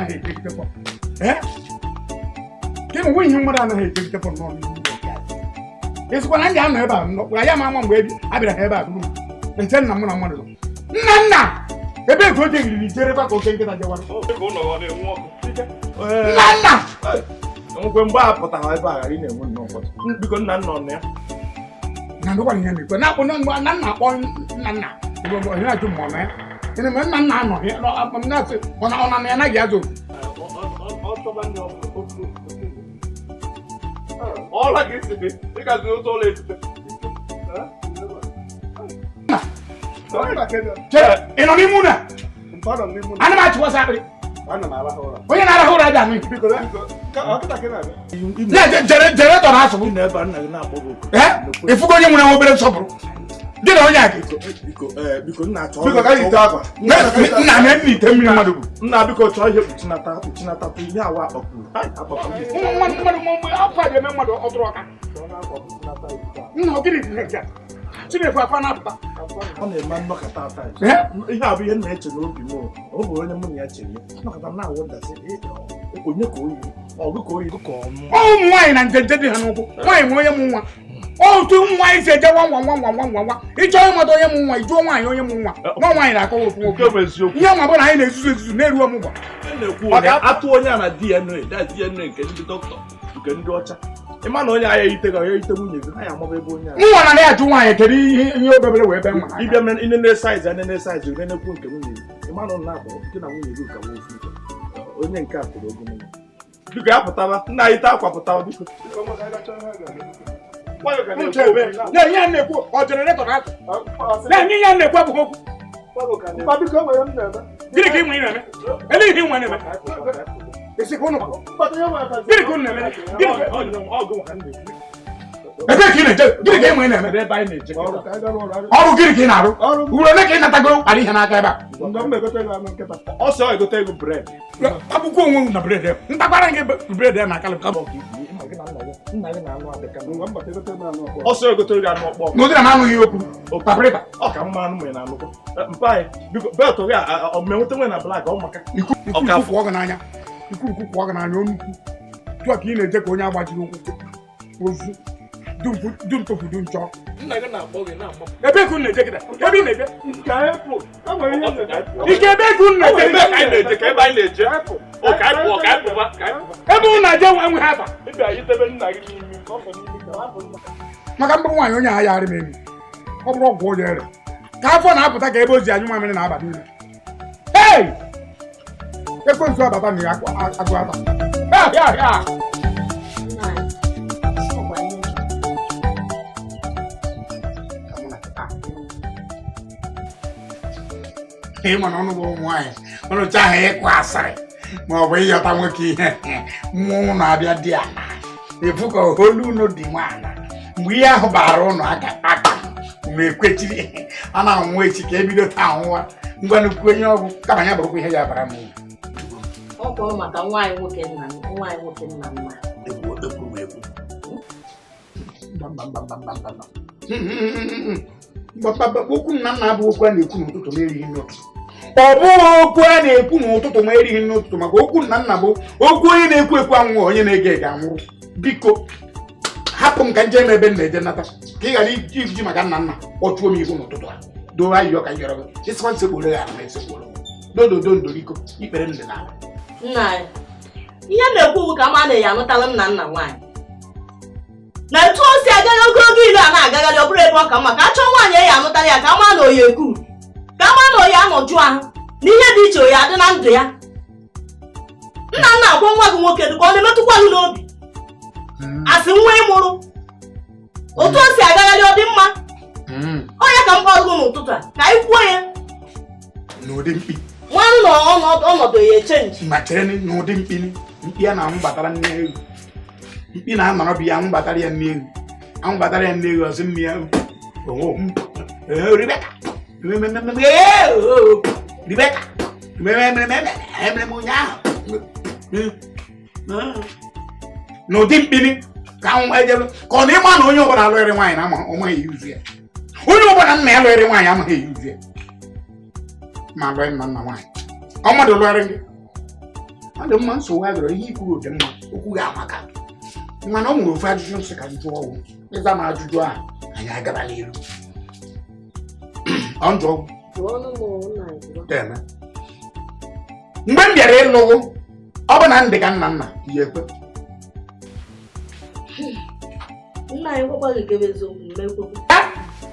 Anaghị ejegidekwa. Ee, ke onwe ihe mmadụ anaghị ejegidekwa n'ọnụ esikwa na ndị anọ ebe a nọkwara ya ma ama mgbe a bịara ha ebe a bụrụ m nche nna mụ na mmadụ nọ nna nna ebe ka o jegiriri jerekwa ka oke nkịta jewara nna nna. Nkwe mgbe a pụtara ebe a ghara ị na-enwe nnọọ mkpọtụ. Biko nna nna ọ nọ ya. Na ndụkwa ihe na-ekwe na akpọ na nna akpọ nna nna onye na-ajụ ma ọ nọ ya. Gịnị mere nna nna anọ ya m na-asị ọ na ọ na ya anaghị azụ. Ọla ka isi dị, ịgazi ụtọ ụlọ etute. Chere, ị nọ n'ime ụlọ a? Ana m achịkwasị akpịrị. Onye na-arahụ ụra dị anụ. Jeneretọ na-asụ. Ịfụgo onye nwere obere nsọpụrụ. Gị na onye a gị. Biko nna chọọ. Biko ka anyị ite akwa. Nna na nna ite mmiri mmadụ bụ. Nna biko chọọ ihe kpuchinata kpuchinata ihe awa akpọkwuru. Mmadụ afọ a ga-eme mmadụ ọ tụrụ ọka. Nna ọ gịnị dị nke a? Chineke afọ na-apụta. Ọ na-eme nnọkọta ata. Ihe a bụ ihe m na-eche n'obi m. Ọ bụ onye mụ na ya chere ya. Nnọkọta m na-awụdasị onye ka oyi ọgụ ka oyi ka ọmụ. Ụmụ nwaanyị na njenje dị ha n'ụkwụ. Nwaanyị nwe onye mụ nwa. Otu ụmụ nwaanyị si eje nwa nwa nwa nwa nwa nwa. Ịchọọ ịmata onye mụ nwa, ịjụọ nwaanyị onye mụ nwa. Nwa nwaanyị na-akọwa okwu nwoke. Ihe nwa bụ na anyị na-ezuzu ezuzu na-eru ọmụgwọ. Atụ onye a na DNA, that's DNA nke ndị dọkịta nke ndị ọcha. Ịma na onye agha eyite gị, onye eyite nwunye gị, anyị amaba ebe onye a. Mụ nwa na ajụ nwaanyị kedu ihe o dobere wee bee nwa. Ịbịa inene saiz anene saiz nenekwu nke nwunye gị. Ịma na ụnụ na-abụ gị na nwunye gị ka nwa ofu ife. Onye nke a toro ogologo. Biko ya pụtaba, nna anyị ite akwa pụtaba biko. Na-enye ya na-ekwu ọ jeneretọ na-atụ. Na-enye ya na-ekwu abụghị okwu. Gịnị ka ị nwe na-eme? Elee ihe ị nwe na-eme? Esi ka ụnụ gịnị ka ụnụ na-eme? Ebee ka ị na-eje? Gịnị ka ị nwe na-eme? Ọrụ gịnị ka ị na-arụ? Ugboro ole ka ị natagoro kpara ihe n'aka ebe a? Ọ sị ọ egote ego bred. Akwụkwọ onwe m na bred ya. Ntakwara gị bred ya na akalị. Ọ sị egote ego anụ ọkpọ. N'ụdị na m anụghị okwu. Paprika. Ọ ka mma anụ ma ị na-anụkwa. Mpa anyị, biko belt gị a ọ menweta nwe na blak ọ maka. Ikwurukwu kwụọ gị n'anya. Ikwurukwu kwụọ gị n'anya onukwu. Tụọ ka ị na-eje ka onye agbajiri ụkwụ. Ozu. Dum tofu dum chọọ. Nna gị na-akpọ gị na-akpọ. Ebe ka unu na-eje kịta? Ebe ị na-eje? Ike ebe ka unu na-eje? Ebe ka anyị na-eje ka ebe anyị na-eje. O ka anyị pụọ ka anyị pụba ka anyị pụba. Ebe unu na-eje enweghị afa. Ịbịa itebe nna gị n'imi ka ọ sọ n'imi ka ọ hapụ nna. Maka mkpụrụ nwaanyị onye agha yarị m emi. Ọ bụrụ ọgwụ onye ere. Ka afọ na-apụta ka ebe o ji anyụ mamịrị na-aba n'ime. Hey! Ekwensu abata na ya agụ ata. Ya ya ya. Ịma na ọnụ bụ ụmụ nwaanyị ọnụ chaghị ịkụ asịrị ma ọ bụ ịyọta nwoke ihe mmụọ na-abịa dị ala efu ka olu unu dị nwaala mgbe ihe ahụ bara ụnụ aka aka unu ekwechiri a na-anwụ echi ka ebido taa anwụwa ngwanukwu onye ọgwụ kama ya bụrụkwa ihe ya bara m uru. Ọ kwụrụ maka nwaanyị nwoke nna nwaanyị nwoke nna nna. Ekwu ekwu m ekwu. Okwu nna nna abụghị okwu a na-ekwu n'ụtụtụ ma erighị n'ụtụtụ. Ọ bụghị okwu a na-ekwu n'ụtụtụ ma erighị n'ụtụtụ maka okwu nna nna bụ okwu onye na-ekwu ekwu anwụghị onye na-ege ege anwụrụ. Biko hapụ m ka nje m ebe m na-eje nnata ka ị ghara iji maka nna nna kpọchuo m ihu n'ụtụtụ a doo ayịyọ ka yọrọ gị ịsịkwa nsekporo ya na esekporo dododo ndoriko ikpere m dị n'ala. Nna anyị, ihe na-ekwu bụ ka ma na ya anụtala nna nna nwaanyị na etu o si agaghị ogologo ilu a na-agagharị ọ bụrụ ebe ọ ka mma ka a chọọ nwaanyị ya anụtara ya ka a maa na oyi ekuru ka a maa na oyi anọjụ ahụ na ihe dị iche oyi adị na ndụ ya. Nna nna agwọ nwa gị nwoke dị ka ọ na-emetụkwa gị n'obi asị nwa ịmụrụ otu o si agagharị ọ dị mma. Ọ ya ka m kpọrọ gị n'ụtụtụ a ka anyị kwuo ya n'ụdị mkpi nwanụ na ọnọdụ ya echenji ma chere n'ụdị mkpi mkpi a na-anwụ batara nne ewu mkpi na-anọrọ bụ ya anwụ batara ya nne ewu anwụ batara ya nne ewu ọsị mmiri ya Rebeka Rebeka emere m ụnyaahụ n'ụdị mkpini ka anwụ ejebe ka ọ na ịma na onye ọbụla alụghịrị nwaanyị na amaghị eyi uzu ya onye ọbụla nna ya lụghịrị nwaanyị amaghị eyi uzu ya ma lụọ nna nna nwaanyị ọ mmadụ lụgharị gị Ọ dị mma nsogbu adịrọ ihe ikwuru dị mma okwu gị amaka mana ọ nwere ofu ajụjụ nsị ka njụọ ọgwụ ịza m ajụjụ ahụ anyị agaba n'elu ọ njụ ọgwụ mgbe m bịara ịlụgụ ọ bụ na ndị ka nna nna ya ekwe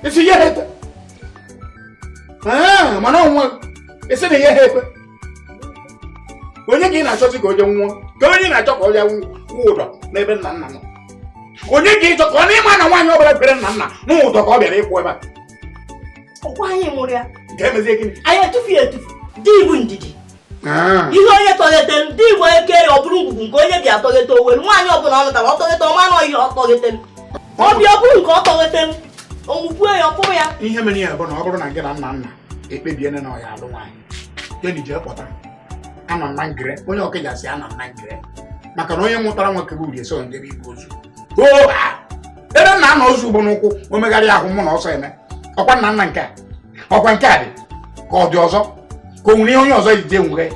isi ihe ha ekwe mana onwe isi na ihe ha ekwe onye ka ị na-achọzi ka onye nwụọ ka onye na-achọ ka onye nwụọ ụdọ n'ebe nna nna nọ onye ka ịchọ ka ọ na-ịma na nwaanyị ọbụla kwere nna nna n'ụdọ ka ọ bịara ịkwụ ebe a ọkwa anyị mụrụ ya ga-emezie gịnị anyị etufu ya etufu dị ibu ndidi ihe onye tọghete ndị Igbo eke ya ọ bụrụ ngwugwu nke onye bịa tọghete owere nwaanyị ọbụla ọ nụtara ọ tọghete ọma anọ ihe ọ tọghete ọbịa ọ bụrụ nke ọ tọghete omukwue ya ọkpụrụ ya ihe mere ya bụ na ọ bụrụ na gị na nna nna ekpebiene na ọ ya alụ nwaanyị jeni jee kpọta anọ na ngere onye ọkịja si anọ na ngere maka na onye mụtara nwoke bụ uri eso ndebe ibu ozu ebe nna nna ozu ugbo n'ụkwụ o megharị ahụ mụ na ọsọ eme ọkwa nna nna nke a ọkwa nke a dị ka ọ dị ọzọ ka o nwere ihe onye ọzọ iji enwere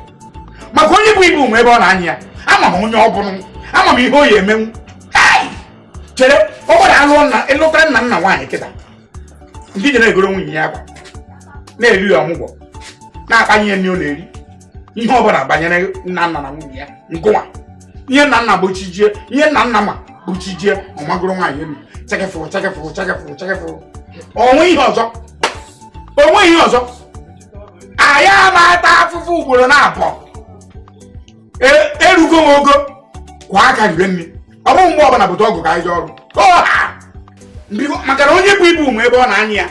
maka onye bụ ibu nwe ebe ọ na-anya ya ama m onye ọ bụrụ ama m ihe o ya emenwu chere ọ gwara alụọ nna ịlụtara nna nna nwaanyị kịta ndị ji na-egoro nwunye ya akwa na-eri ya ọmụgwọ na-akpanye ya nri ọ na-eri ihe ọ bụla banyere nna nna na nwunye ya ngụnwa ihe nna nna bụ chijie ihe nna nna ma bụ chijie ọ magoro nwaanyị elu chekefụrụ chekefụrụ chekefụrụ chekefụrụ onwe ihe ọzọ onwe ihe ọzọ anyị ama-ata afụfụ ugboro na-abụọ erugo m ogo kwa aka ribe nri ọ bụghị mgbe ọbụla bụta ọgụ ka anyị jee ọrụ maka na onye bụ ibu nwe ebe ọ na-anya ya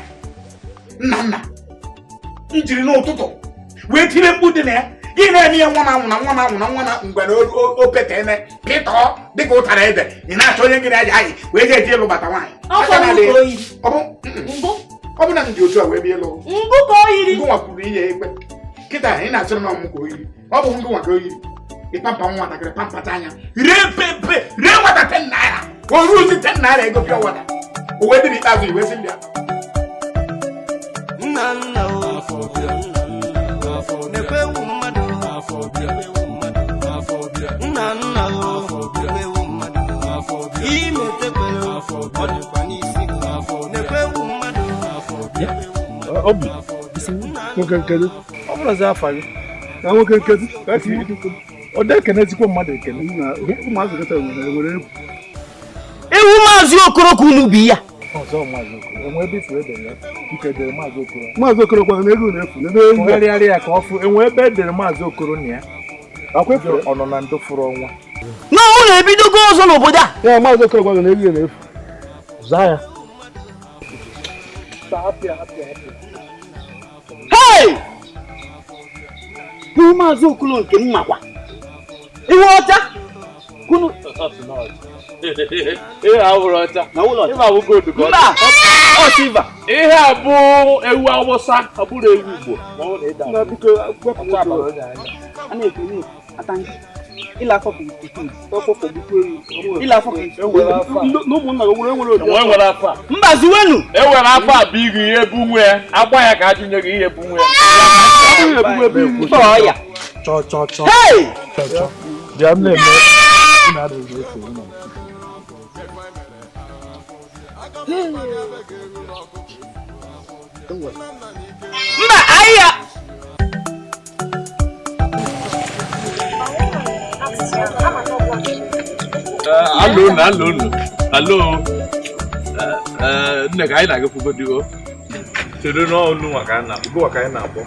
nna nna m jiri n'ụtụtụ wee tire mkpu dị na ya gị na-eme ihe nwa m anwụ na nwa m anwụ na nwa na ngwere opetene pịtọọ dịka ụtara ede ị na-achọ onye gị na-aja anyị wee jee eje ịlụbata nwaanyị ọ bụ na m dị otu a wee bịa ịlụ ngụ nwa kwuru ihe ekwe kịta ị na-asịrị na ọmụ ka o yiri ọ bụ ngụ nwa ka o yiri ịpampa nwatakịrị pampata anya ree pepe ree nwata 10 naira o ruzi 10 naira ego pịa wata o wee dị n'ikpeazụ iwe sị mbịa nna nna o mmadụ nna nna o mmadụ imetekwere ọ dịkwa n'isi na-ekwe mmadụ obi nwoke nkedu ọ bụrụzi afa gị na nwoke nkedu ọ dị ekene ezigbo mmadụ ekene ụmụazị kịta nwere egwu ewu maazị Okoro ka unu bi ya ọzọ maazị Okoro enwe ebe ifu edere ya nke edere maazị Okoro maazị Okoro kwana na ego na-efu tụgharịarị ya ka ọ fụ enwe ebe edere maazị Okoro na ya akwefuru ọ nọ na ndụ fụrụ ọnwa na ụlọ ebidogo ọzọ n'obodo a ya maazị Okoro kwana na ego na-efu zaa ya. Hey! Bụ maazị Okoro nke m makwa iwe ọcha kunu ihe a bụrụ ọcha mba ọ silva ihe a bụ ewu awụsa ọ bụrụ ewu Igbo mba zuwenu ewere afọ a bụ igu ihe bụ nwe ya agba ya ka ajụnye gị ihe bụ nwe ya chọ chọ Hey! chọ bịa m na-eme mba ahịa alo na alo alo nne ka anyị na-agakwugodigo chedo n'ọnụ maka na ugbu ka anyị na-akpọ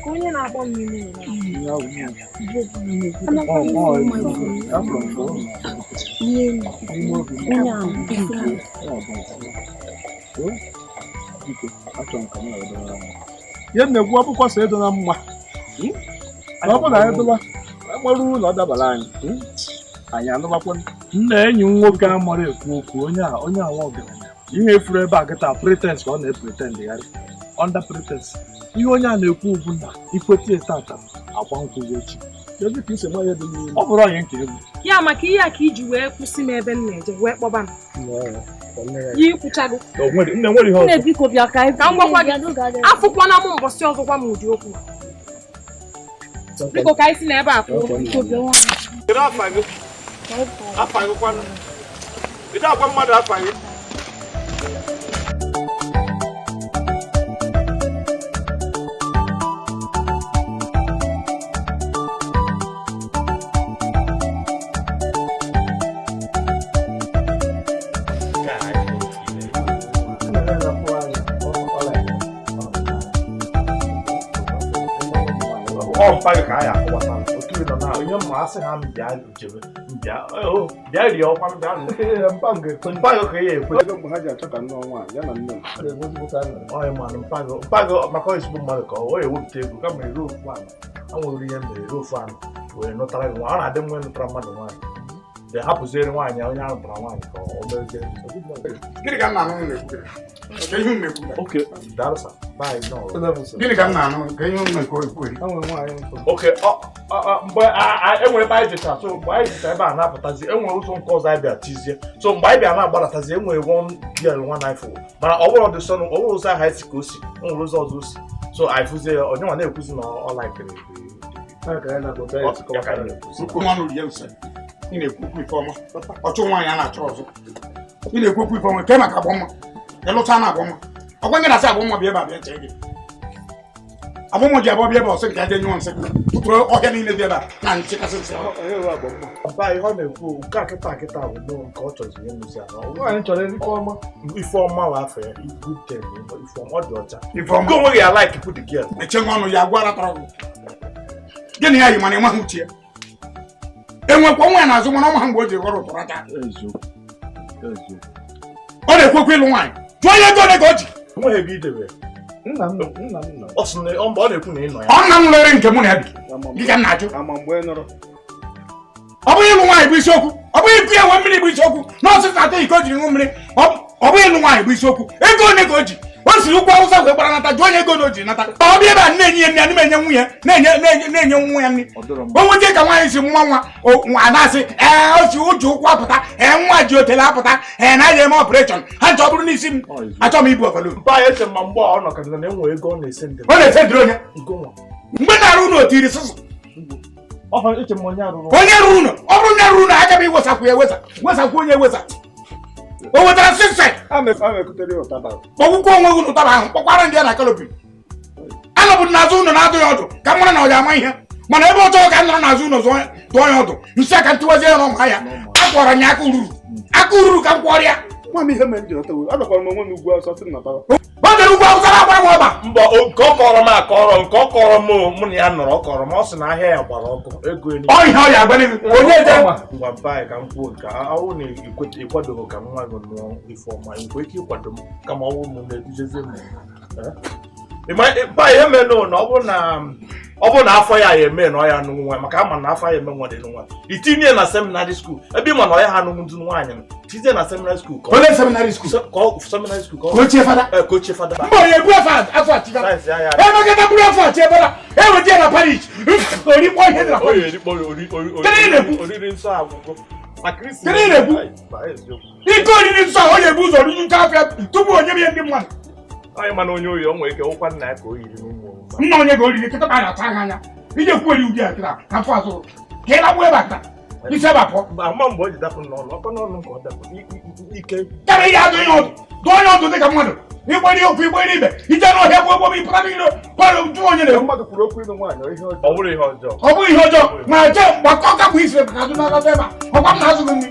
Onye na-akpọ m n'ime ihe m na-ekwu ọbụkwa so edo na mma ọ bụ na anyị dụba mara ụlọ ọ dabara anyị anyị alụbakwa nna enyi m nwoke a mara ekwu okwu onye a onye awa ọgaranya ihe efuru ebe a kịta pretense ka ọ na-epretend gharị under pretense ihe onye a na-ekwu bụ na ikwete tata agba nkwụ gị echi Ọ bụrụ onye nke egwu. Ya maka ihe a ka iji wee kwụsị m ebe m na-eje wee kpọba m. Ya ikwuchago. Nne nwere ihe ọzọ. Nne biko bịa ka m gwakwa gị. Afụkwana m mbọsị ọzọ gwa m ụdị okwu. Biko ka anyị si n'ebe a pụọ. Biko bịa nwa. Kedu afa gị? Afa gị kwanụ? Ị na-agwa mmadụ afa gị? Ọ ka anyị akọwata otu ị nọ na onye mma asị ha mbịa jebe mbịa bịa rie ọkwa mbịa mpago ka ya ekwe mgbe ha ji achọ ka nne nwa ya na nne m mpago maka ezigbo mmadụ ka ọ ewepụta ego kama ere ofu anụ anwụrụ ihe mere ere ofu anụ wee nụtara gị nwa ọ na-adị mma ịnụtara mmadụ nwaanyị de hapụziere nwaanyị onye ahụ nụtara nwaanyị ka ọ mezie. Gịnị ka m na-anụ na-ekwu? Okay, darasa. Bye no. Gịnị ka m na-anụ ka ihe m na-ekwu? Okay, mgbe enwere ebe anyị jecha, so mgbe anyị jecha ebe a na-apụtazi, enwere ụzọ nke ọzọ anyị bịa tizie. So mgbe anyị bịa na-agbadatazi, enwere one girl one rifle. Mana ọ bụrụ dị sọnụ, ọ bụrụ ụzọ ahụ anyị si ka o si, enwere ụzọ ọzọ o si. So anyị fụzie ya, onye nwa na-ekwuzi na ọ laikiri. Ị na-ekwu okwu ifeọma, ọchụ nwaanyị a na-achọ ọzọ. Ị na-ekwu okwu ifeọma, kee maka agbọmma. Ịlụcha na agbọmma. Ọgwa ndị na-asị agbọmma bịa ebe a bịa chee gị. Agbọmma ji abụọ bịa ebe ọsị nke aja nyụọ nsị. Tụtụrụ ọhịa niile dị ebe a na nchịkasị nsị. Mba, ihe ọ na-ekwu nke a kịta kịta bụ nnọọ nke ọ chọziri ịmụzi ahụ. Nwaanyị chọrọ ifeọma. Ifeọma bụ afọ ya, good girl, ifeọma ọ dị ọcha. Ifeọma. Nke onwe gị ya like put the girl. Eche nwa ọnụ ya agwa tọrọ gị. Gịnị ya yi mana ịnweghị uche ya? Enwekwa nwa ya n'azụ mana ọma ha mgbe o ji ghọrọ ụtọrọ aka. Ọ na-ekwu okwu ịlụ nwaanyị. Jụọ ya ego ole ka o ji. Enweghị ebe idebe. Nna m Ọ sị na ọ na-ekwu na ị nọ ya. Ọ nna m lere nke mụ na ya bi. Gị ka m na-ajụ. Ọ bụghị ịlụ nwaanyị bụ isiokwu. Ọ bụghị ịkụ ya nwe mmiri bụ isiokwu. Nọọsụ na-ata iko o jiri ṅụ mmiri. Ọ bụghị ịlụ nwaanyị bụ isiokwu. Ego ole ka o ji? O siri ụkwụ Awụsa wee gbara nata. Jụọ onye ego na o ji nata. Ọ bịa ebe a na-enye ya nri, ana m enye nwunye na-enye nwa ya nri. O nweta ka nwaanyị si nwa nwa a na-asị ee o si ụjọ ụkwụ apụta ee nwa ji otele apụta ee na ya eme ọpụreshọn ha nchọ ọ bụrụ n'isi m achọ m ibu ọvalo. Mba ya eche ma mgbe ọ nọkọtara na enwe ego ọ na-ese ndị. Ọ na-ese ndịrị onye mgbe na-arụ ụlọ otiri sụsụ. Onye rụrụ ụlọ ọ bụrụ na rụrụ ụlọ aga m iwesakwu ya ewesa wesakwu onye ewesa. O wetara sịsị kpọkwụkwọ onwe gị n'ụtaba ahụ kpọkwara ndị ya na kalopi. Anọbụ n'azụ ụlọ na-adụ ya ọdụ ka m mara na ọ ya ama ihe mana ebe ọ chọrọ ka m nọrọ n'azụ ụlọ dụọ ya ọdụ nsị aka ntụwazie ya n'ọma ya akwọrọ ya aka ururu aka ururu ka m kwọrọ ya. Nwa m ihe mere m ji nọta adakwara m onwe m ugwu Awụsa sị m nọtawa. O jere ugwu Awụsa na-agbara m ọba. Mba nke ọ kọrọ m akọrọ nke ọ kọrọ m mụ na ya nọrọ ọ kọrọ m ọ sị na ahịa ya gbara ọkụ ego enyi. Ọ ihe ọ ya agba n'ihu onye je ngwa mba anyị ka m kwuo nke awụ na ịkwadoghị ka m nwa gị nụọ ifeọma nkwe ike ịkwado m kama ọwụ m na-edujezie m. Mba ihe mere na ọ bụrụ na afọ ya eme na ọ ya anụnwụ nwa maka ama na afọ ya eme nwa dị nwa itinye na seminarị skuul ebe ị ma na ọ ya ha anụnwụ ndị nwaanyị tinye na seminarị skuul ka ole seminarị skuul ka ọ seminarị skuul ka ochie fada ka ochie fada mba onye ebu afọ achịcha emekọta bụrụ afọ achị fada eweje ya na parish orikpọ ihe dị na parish. Oriri nsọ agwụgwọ Kedu ị na-ekwu? Ike oriri nsọ ahụ onye ebu ụzọ riri afịa tupu onye m ihe ndị mmadụ. Anyị mana onye oyi o nwere ike ụkwa nna ya ka o yiri n'ụmụ nna onye ga oriri kịta ka a na-ata anya anya ije kwuo eri ụdị a kịta ka afọ azụ ka ị lagbuo ebe a kịta isi ebe a pụọ. Ama mgbe o ji dapụ n'ọnụ ọkọ n'ọnụ ka ọ dapụ ike kama ihe adụ ihe ọdụ dụọ onye ọdụ dị ka mmadụ ịgbere okwu ịgbere ibe ije n'ọhịa gbuo gbom ịpụta n'iro kpọrọ jụọ onye na-ekwu. Mmadụ kwuru okwu ịlụ nwaanyị ihe ọjọọ. Ọ bụrụ ihe ọjọọ. Ọ bụrụ ihe ọjọọ ma jee gbakọ ka bụ isi ka azụ n'aka ebe a ọkwa m na-azụ gị nri.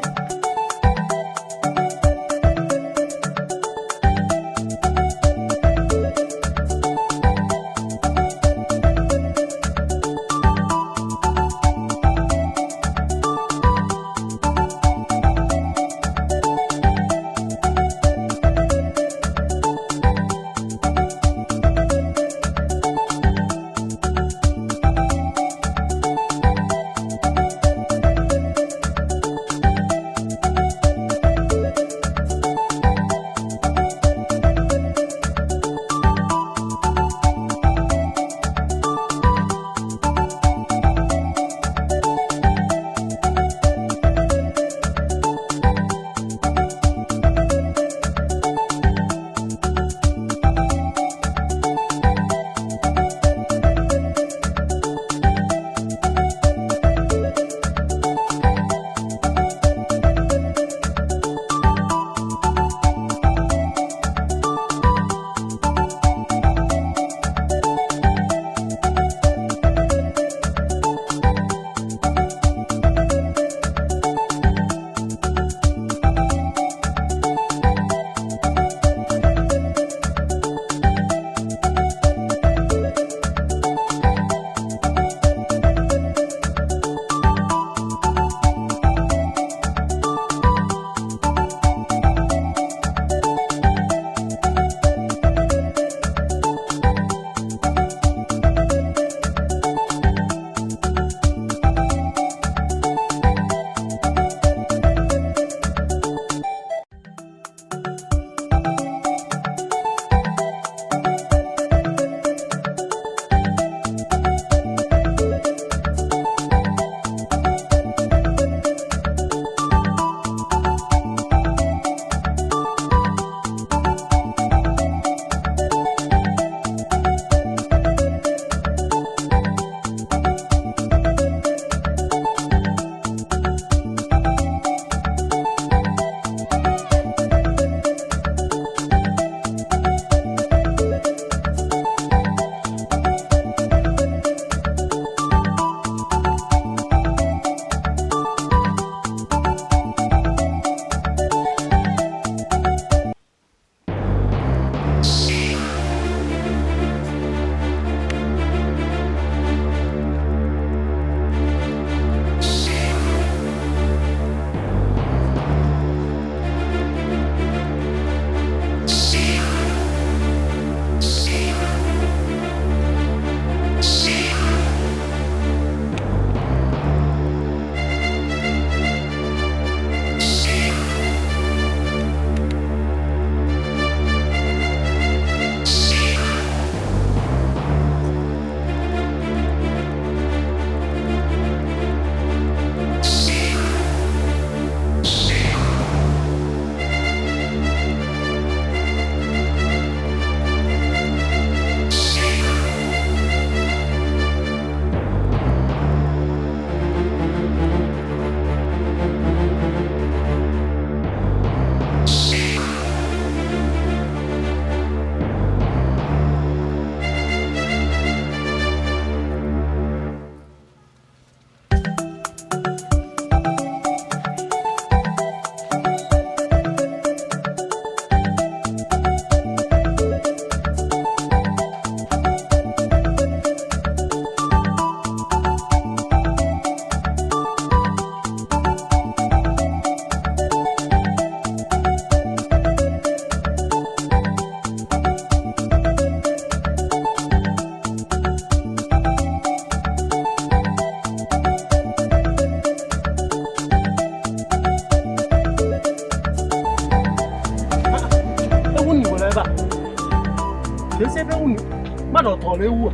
Mmadụ tọrọ ewu a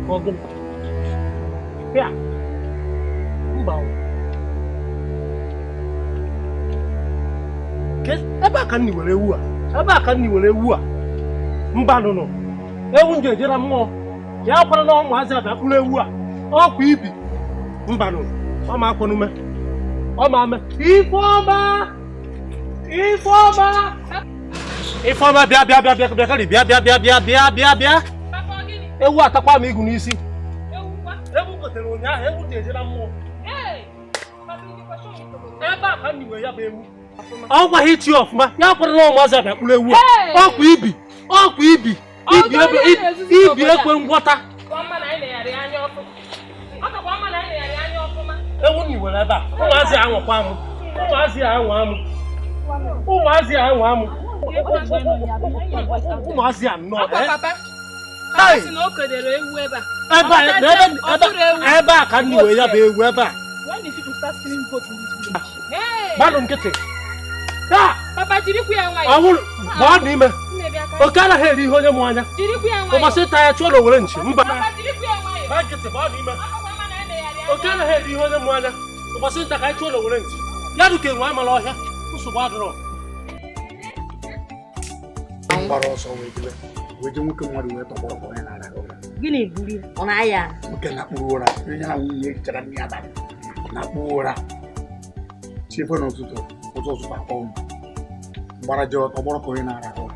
ka ọ gịnị? Ya mba o. Ebe a ka nni were ewu a, ebe a ka nni were ewu a, mba nụnụ ewu nje ejere mmụọ ya akwara na ụmụazị abịa kpụrụ ewu a ọkwa ibi mba nụnụ ọ ma akwanume ọ ma ame. Ifeọma, Ifeọma, Ifeọma, bịa bịa bịa bịa bịa karị bịa bịa bịa bịa bịa bịa bịa. Ewu atakwa m igu n'isi. Ewu gotere ụnyaahụ, ewu ji ejere mmụọ. Ebe a ka nni were ya bụ ewu. Ọ gwaghị chi ọfụma ya kwara na ụmụazị abịa kpụrụ ewu a ọkwa ibi, ọkwa ibi, ibi ekwe ngwọta. Ewu nni were ebe a, ụmụazị anwakwa amụ, ụmụazị anwa amụ, ụmụazị anwa amụ, ụmụazị anọ. Ebe a ka nni were ya bụ ewu ebe a. Gbanụ nkịtị. Papa, jirikwa ya nwayọọ. Ọwụrụ gbaa n'ime. Oke anaghị eri ihe onye mụ anya. Ụbọchị ịta ya chụọ na owere nchi mba. Papa, jirikwa ya nwayọọ. Gba nkịtị gbaa n'ime. Oke anaghị eri ihe onye mụ anya. Ụbọchị ịta ka anyị chụọ na owere nchi. Ya dụka enwe amala ọhịa. Nsogbu adịrọ. Gbara ọsọ wee jebe. Wee je nwoke mmadụ wee tọgbọrọ ka onye na-arahụ ụra. Gịnị buru ya? Ọ na-aya. Nwoke na-akpụ ụra. Onye na nwunye hichara nri abalị na-akpụ ụra. Chife n'ụtụtụ ụzọ ụtụtụ akpọ m gbara jee ọtọgbọrọ ka onye na-arahụ ụra.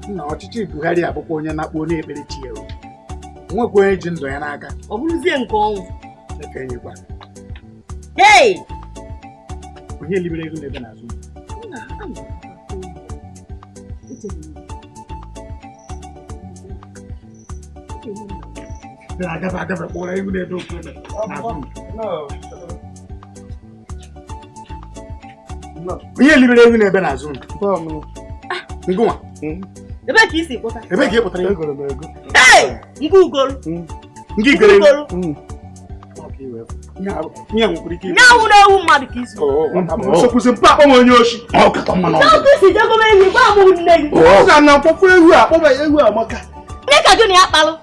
Nna ọchịchị Buhari abụkwa onye na-akpụ onye ekpere chi ya. Nwekwa onye ji ndụ ya n'aka. Ọ bụrụzie nke ọnwụ. Efe enyekwa. Hey! Onye libere ego na-ebe n'azụ. Agafe agafe kpọrọ ego na-ebe ofu ebe n'azụ. Onye libere ego na-ebe n'azụ. Ngụnwa. Ebe ka isi kpọta? Ebe ka ị kpọtara ego? Hey! Nke ugoro. Nke igoro ego. Nye nwekwara ike. Nye awụ na-ewu mmadụ ka isi. Sokwuzi mpa akpọ m onye oshi. Ọ katọ mma n'ọnụ. N'otu isi jegobe enyi gwa m nne gị. Ọ ga na mkpọkpọ ewu a akpọba ewu amaka. Nne ka gị na ya kpalụ.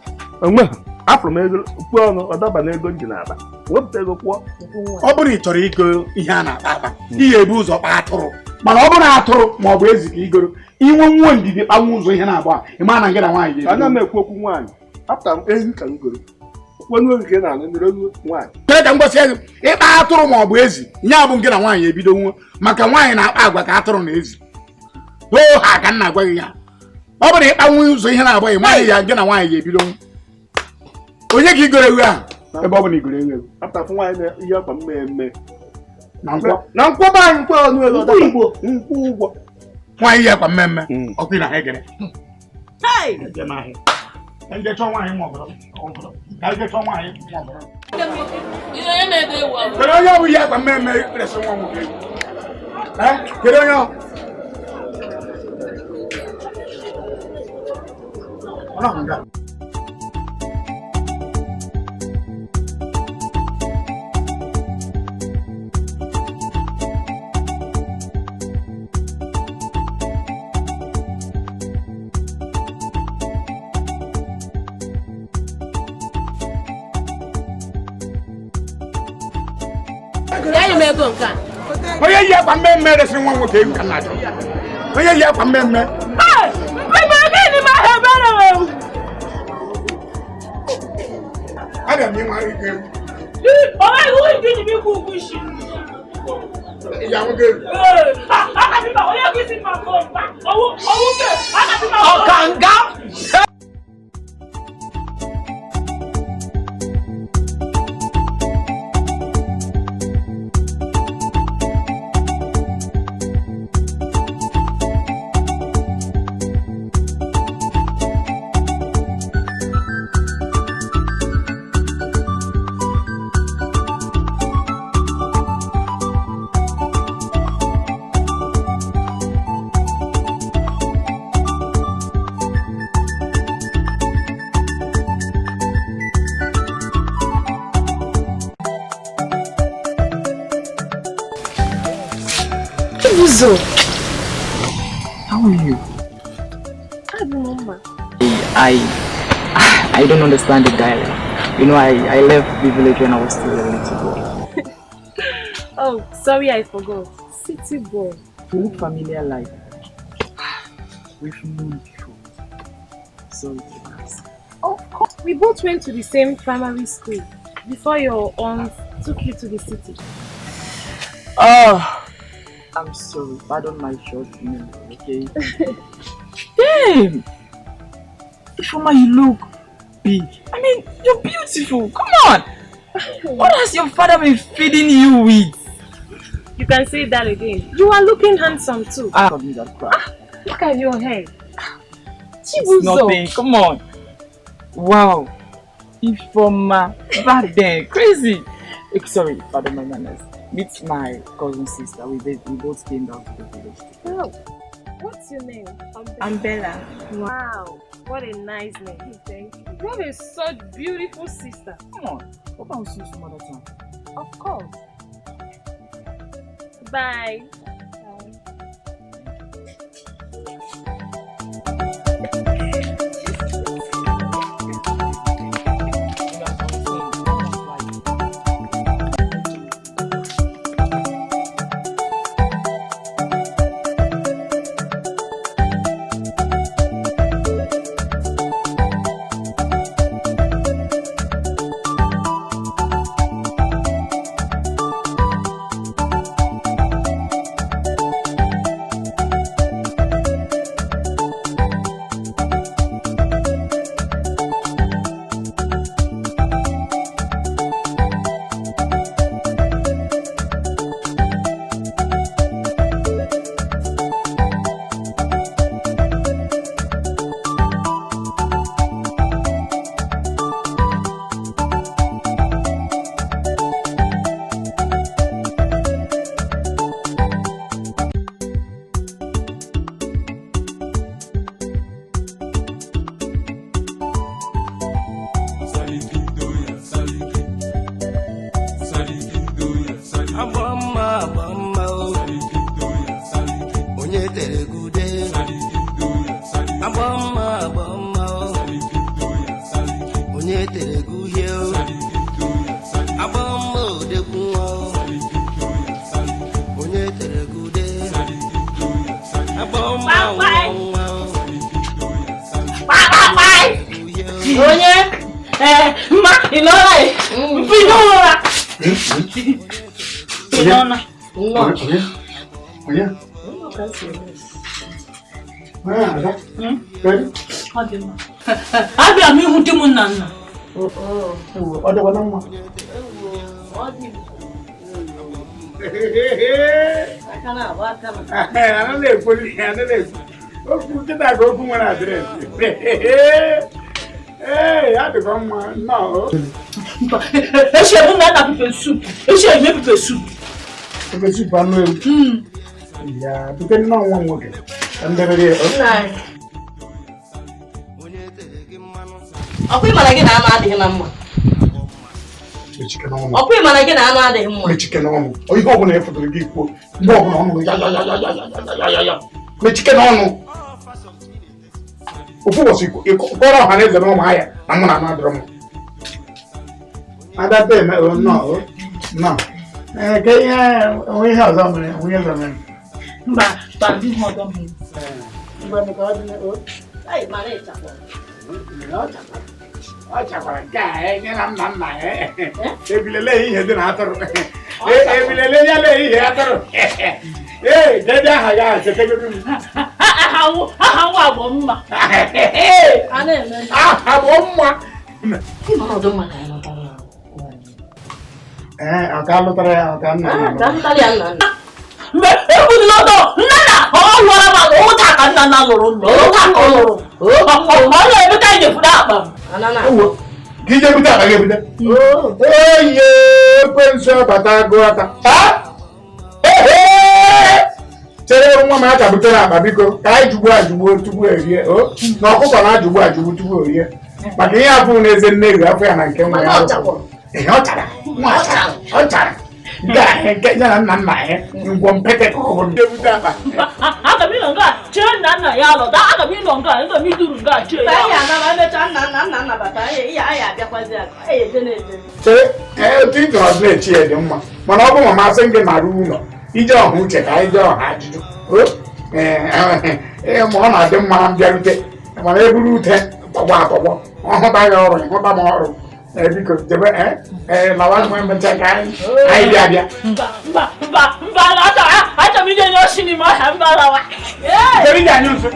Enwe afụrụ m ego kwuo ọnụ ọ daba na ego m ji n'akpa wepụta ego kwụọ. Ọ bụrụ ị chọrọ igo ihe a na-akpa akpa, ị ga-ebu ụzọ kpaa atụrụ. Mana ọ bụrụ atụrụ ma ọ bụ ezi ka igoro, inwe nwa ndidi kpanwe ụzọ ihe na-agba ị ma na gị na nwaanyị ga-ebi. Ana m ekwu okwu nwaanyị, apụta m ehi ka m goro. Kwenu oge ka ị na-anụ mmiri olu nwaanyị. Kere ka m gosi gị, ịkpa atụrụ ma ọ bụ ezi, ya bụ gị na nwaanyị ebido nwa, maka nwaanyị na-akpa agwa ka atụrụ na ezi. Oo ha ka m na-agwa gị ya. Ọ bụrụ ịkpanwe ụzọ ihe na-agba ị maghị ya gị na nwaanyị ga-ebido nwa. Onye ka igoro ewu ahụ? Ebe ọ bụ na igoro ewu ewu. Apụta fụ nwaanyị na ihe akwa mmemme. Na nkwọ. Na nkwọ be anyị nkwọ ọnụ elu ọdaba. Nkwụ ụgwọ. Nwaanyị yi akwa mmemme. Ọkụ ị na ha egere. Hey! Eje n'ahịa. Ka nje chọọ nwaanyị ma ọbụrụ. Ka nje chọọ nwaanyị ma ọbụrụ. Kedu onye ọ bụ yi akwa mmemme resi nwa nwoke egwu? Kedu onye ọ? Ọ nọ nga. Onye yi akwa mmemme resịrị nwa nwoke egwu ka m na-achọ. Onye yi akwa mmemme. Abịa m ịnwa ike egwu. Ya nwoke egwu. Ọkanga! How are you? I'm Mama. I don't understand the dialect. You know, I left the village when I was still a little boy. Oh, sorry, I forgot. City boy. You look familiar, like we've known before. Sorry to ask. Of course. We both went to the same primary school before your aunt took you to the city. Oh, I'm sorry. Pardon my short memory, okay? Damn! Ifeoma, you look big. I mean, you're beautiful. Come on! What has your father been feeding you with? You can say that again. You are looking handsome too. Ah, that crap. Ah, look at your hair. It's nothing. Come on. Wow. Ifeoma, back then. Crazy. Sorry, pardon my manners. Meet my cousin sister. We both came down to the village. Oh, what's your name? I'm Bella. Wow, what a nice name. Thank you. You have a such beautiful sister. Come on. Hope I'll see you some other time. Of course. Bye. Abịa m ịhụ di m nna nna. Ọ dịkwa na mma. Okwu nkịta ka okwu nwere adreesị. Ee, ya dịkwa mma nnọọ. Echi ebu na nna pepe soup. Echi eme pepe soup. Pepe soup anụ ewu. Ya, bute nnọọ nwa m nwoke. Ka m debere ya. Ọkwa ịmara gị na anụ adịghị na mma. Ọkwa ịmara gị na anụ adịghị mma. Mechike n'ọnụ. Ihe ọbụla e fọdụrụ gị kwuo. Mgbe ọbụla ọnụ ya ya ya ya ya ya ya. Mechike n'ọnụ. Ofu ụbọchị kọrọ ọha na eze na ụmụ ahịa na mụ na anụ adịrọ mma. Ada eme nnọọ nnọọ. Ee, ka ihe onwe ihe ọzọ mere onwe ihe ọzọ mere. Mba, mba, ndị ihe ọzọ mere. Mba, nke ọ dị na o. Ai, mara ịchakwa. Ọ chakwara nke a nye na nna nna ya ebilele ihe dị na atụrụ ebilele ya lee ihe atụrụ ee dede aha ya chetegodu m aha nwa agbọ mma aha bụ mma ee ọ ka lụtara ya ọ ka nna nna nna mgbe ekwudila ọdọ nna nna ọ lụọla ma ụta ka nna nna lụrụ nna ụta ka ọ lụrụ ọ na-ebute ijefuru akpa m gị je bute akpa gị ebute oye ekwensu abata agụ aka chere nwa m aka butere akpa biko ka anyị jugbuo ajugbuo tupu erie na ọkụkọ na-ajugbu ajugbu tupu orie maka ihe afụ na eze nne ri afọ ya na nke nwa ya ihe ọ chara nwa ọ chara nke ya na nna nna ya ngwọ mpete ka ọ bụrụ ebute akpa aga m ịnọ nga Chee nna nna ya lọta, aga m ịnọ nga, aga m iduru nga chee ya. Anyị anaba emechaa nna nna nna nna bata, anyị abịakwazi aka, anyị eje na-eje. Chere, otu ị chọrọ na-echi ya dị mma, mana ọ bụ ma masị gị mara ụlọ, ije ọha uche ka anyị jee ọha ajụjụ. Ma ọ na-adị mma na mbịarute, mana eburu ute tọgbọ atọgbọ, ọ hụta ya ọrụ, ịhụta m ọrụ. Biko jebe lawa nwe mmecha ka anyị bịa bịa. Mba mba mba mba achọ m ije nye oshi n'ime ọhịa mba lawa. Jere ije anyị nso.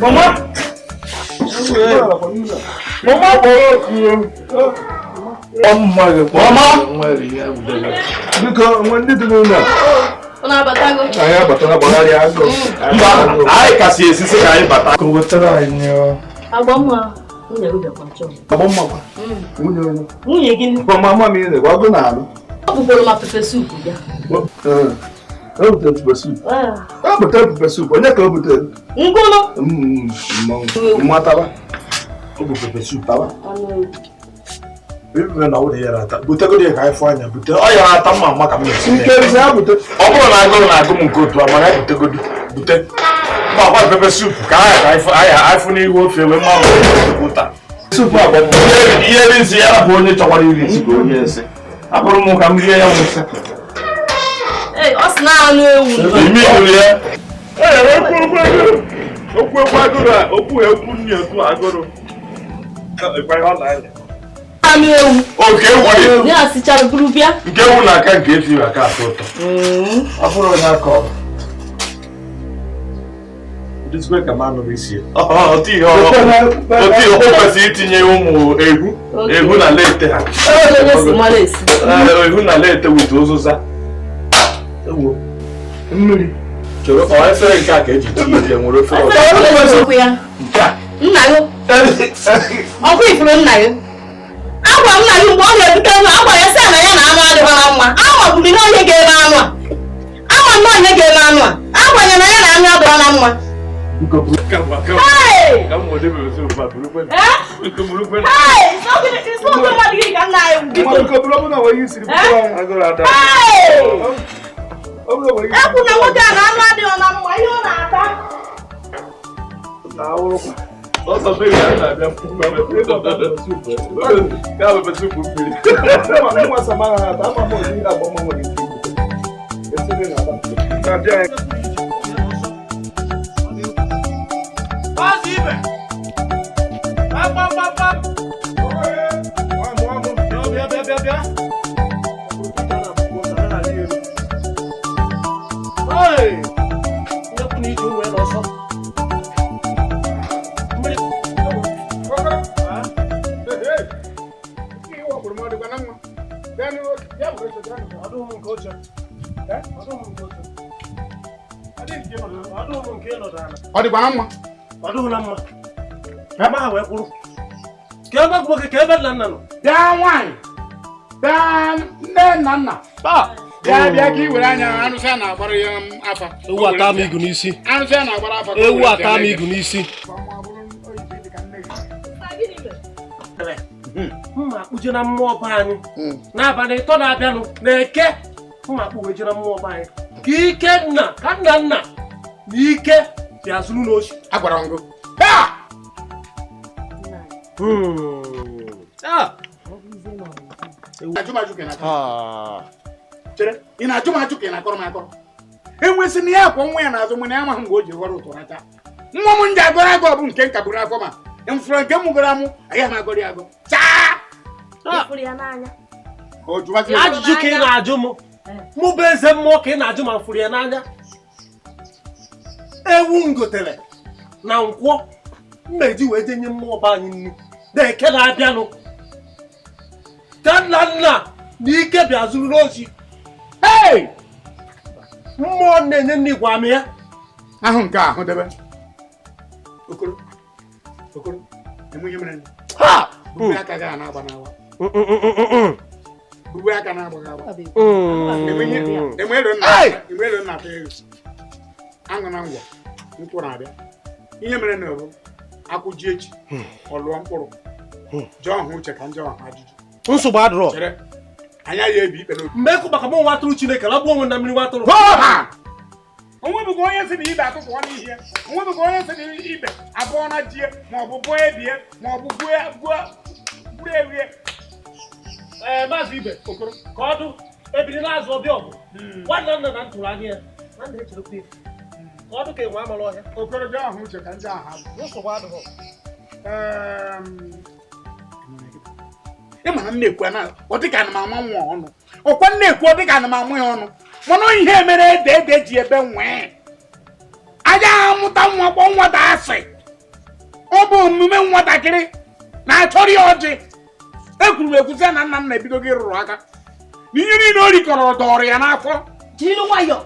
Mama! Mama Mama! Biko, ndị dị n'ụlọ a. Anyị abatala gbagharịa agụ. Mba, anyị kasị esisi ka anyị bata. Ka o wetara anyị Agbamma nwunye gị bịakwa chọọ. Agbamma kwa? Nwunye onye? Nwunye gị. Mama ama m ihe na-ekwu, agụ na-alụ. Ọ bụkwara ma pepe suup bịa. O butere pepe suup. O butere pepe suup, onye ka o butere? Ngụlụ. Mmataba. O bụ pepe suup taba. Butegodi ya ka anyị fụ anya bute ọ yara ata mma mma ka m na-esi ọ bụrụ na agụrụ na-agụ m nke otu a mana butegodi bute ma akwa pepe suup ka anya anyị fụ n'ihu ofe wee mma ma ụta suup a bụ ihe eri nsị ya bụ onye chọkwara iri nsị ka onye nsị abụrụ m ka m rie ya nwụsị. Ọ sị na anụ ewu ime ilu ya okwu ekwu agụrụ a okwu ekwu nni otu agụrụ anụ ewu. Oke ewu. Ya sichara buru bịa. Nke ewu na-aka nke efi aka atọ ụtọ. Ọ bụrụ onye aka ọ. Dịzikwa ka m anụrụ isi ya. Otu ihe o kwesịrị itinye ụmụ egwu. Egwu na lete ha. Egwu na lete wit ụzụza. Ewu. Mmiri. Chọrọ ọ efere nke a ka eji tinye ihe nwere ofere ọzọ. Nke a. Nna gị. Ọkwa ifuru nna gị. Agwa m nna gị mgbe ọ na-ebute nwa agwa ya sị na ya na anụ adịghị na mma. Amagburu na onye ga-eme anụ a. Ama m na onye ga-eme anụ a. Agwanye na ya na anụ adịghị na mma. Ekwu na nwoke a na anụ adịghị na mma ihe ọ na-ata. Ọsọ mmiri na na-abịa ka pepe suup mmiri. Ọ dịkwa na mma? Ọ dịghị na mma. Ebe ha wee kwụrụ. Ka ebe nwoke ka ebe nna nna nọ. Bịa nwaanyị. Bịa nne na nna. Bịa bịa ka i were anya arụsị a na-agbara ya afa. Ewu ata m igu n'isi. Arụsị a na-agbara afa. Ewu ata m igu n'isi. Mma akpụje na mmụọ be anyị. N'abalị ịtọ na-abịanụ na-eke mma akpụ wee je na mmụọ be anyị. Ka ike nna ka nna nna na ike bịa zuru n'ochi. Agwara m gị. Ị na-ajụ m ajụ ka ị na-akọrọ m akọrọ. Enwesị na ya akwọ nwa ya n'azụ mụ na ya amaghị mgbe o ji ghọrọ ụtọ racha. Nwa m nji agọrọ agọ bụ nke nka buru afọ ma mfụrụ nke m gụrụ amụ agaghị m agọrọ ya agọ. Chaa! Ajụjụ ka ị na-ajụ m. Mụ bụ eze mmụọ ka ị na-ajụ ma mfụrụ ya n'anya. Ewu m gotere na nkwọ mmeji wee je nye mmụọ be anyị nnu na-eke na-abịanụ. Ka nna nna na ike bịa zuru n'ochi. Mmụọ na-enye nne igwe amị ya. Ahụ nke ahụ debe. Okoro. Okoro. Enweghị mere. Ha! Bube aka gị a na-agba n'awa. Bube aka na-agba n'awa. Enwere nna ata ego. Aṅụ na ngwọ. Nkwụ na-abịa. Ihe mere na bụ akwụ ji echi. Ọ lụọ mkpụrụ. Jọọ hụ uche ka njọ ahụ ajụjụ. Nsogbu adịrọ. Chere. Anya ya ebi ikpe n'obi. Mgbe ekwu maka mụ nwa atụrụ Chineke lagbuo onwe na mmiri nwa atụrụ. Onwebụghị onye sị na ibe atụtụọ n'ihe. Onwebụghị onye sị na ibe abụọ na die ma ọ bụ bụọ ebie ma ọ bụ bụrụ ewie. Ee, Maazị Ibe, Okoro, ka ọ dụ ebiri n'azụ ọbịa ọgụ. Nwanne nna na ntụrụ anya ya. Nwanne echerekwa ya. Ka ọ dụ ka enwe amala ọhịa. Okoro jọọ ahụ uche ka ndị ahụ abụ. Nsogbu adịghị. Ị ma na m na-ekwu ọ dịka ana m ama nwa ọnụ. Ọkwa m na-ekwu ọ dịka ana m amụ ya ọnụ. Mana ihe mere ede ede ji ebe nwee. Aja amụta nwa kpọọ nwata asị. Ọ bụ omume nwatakịrị na-achọrọ ya ọjị. Ekwuru m ekwuzi na nna nna ebido gị rụrụ aka. Na ihe niile o rikọrọ dọrọ ya n'afọ. Jiri nwayọọ.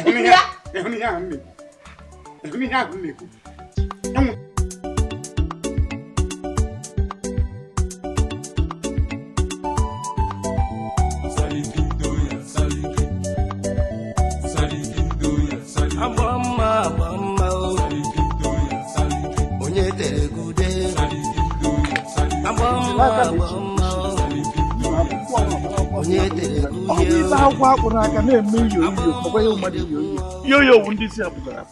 Ịhụ ihe ahụ m na-ekwu. Ibe akwụkwọ akpụrụ aka na-eme iyo iyo ọgwa ya mmadụ iyo iyo iyo iyo bụ ndị isi ya pụtara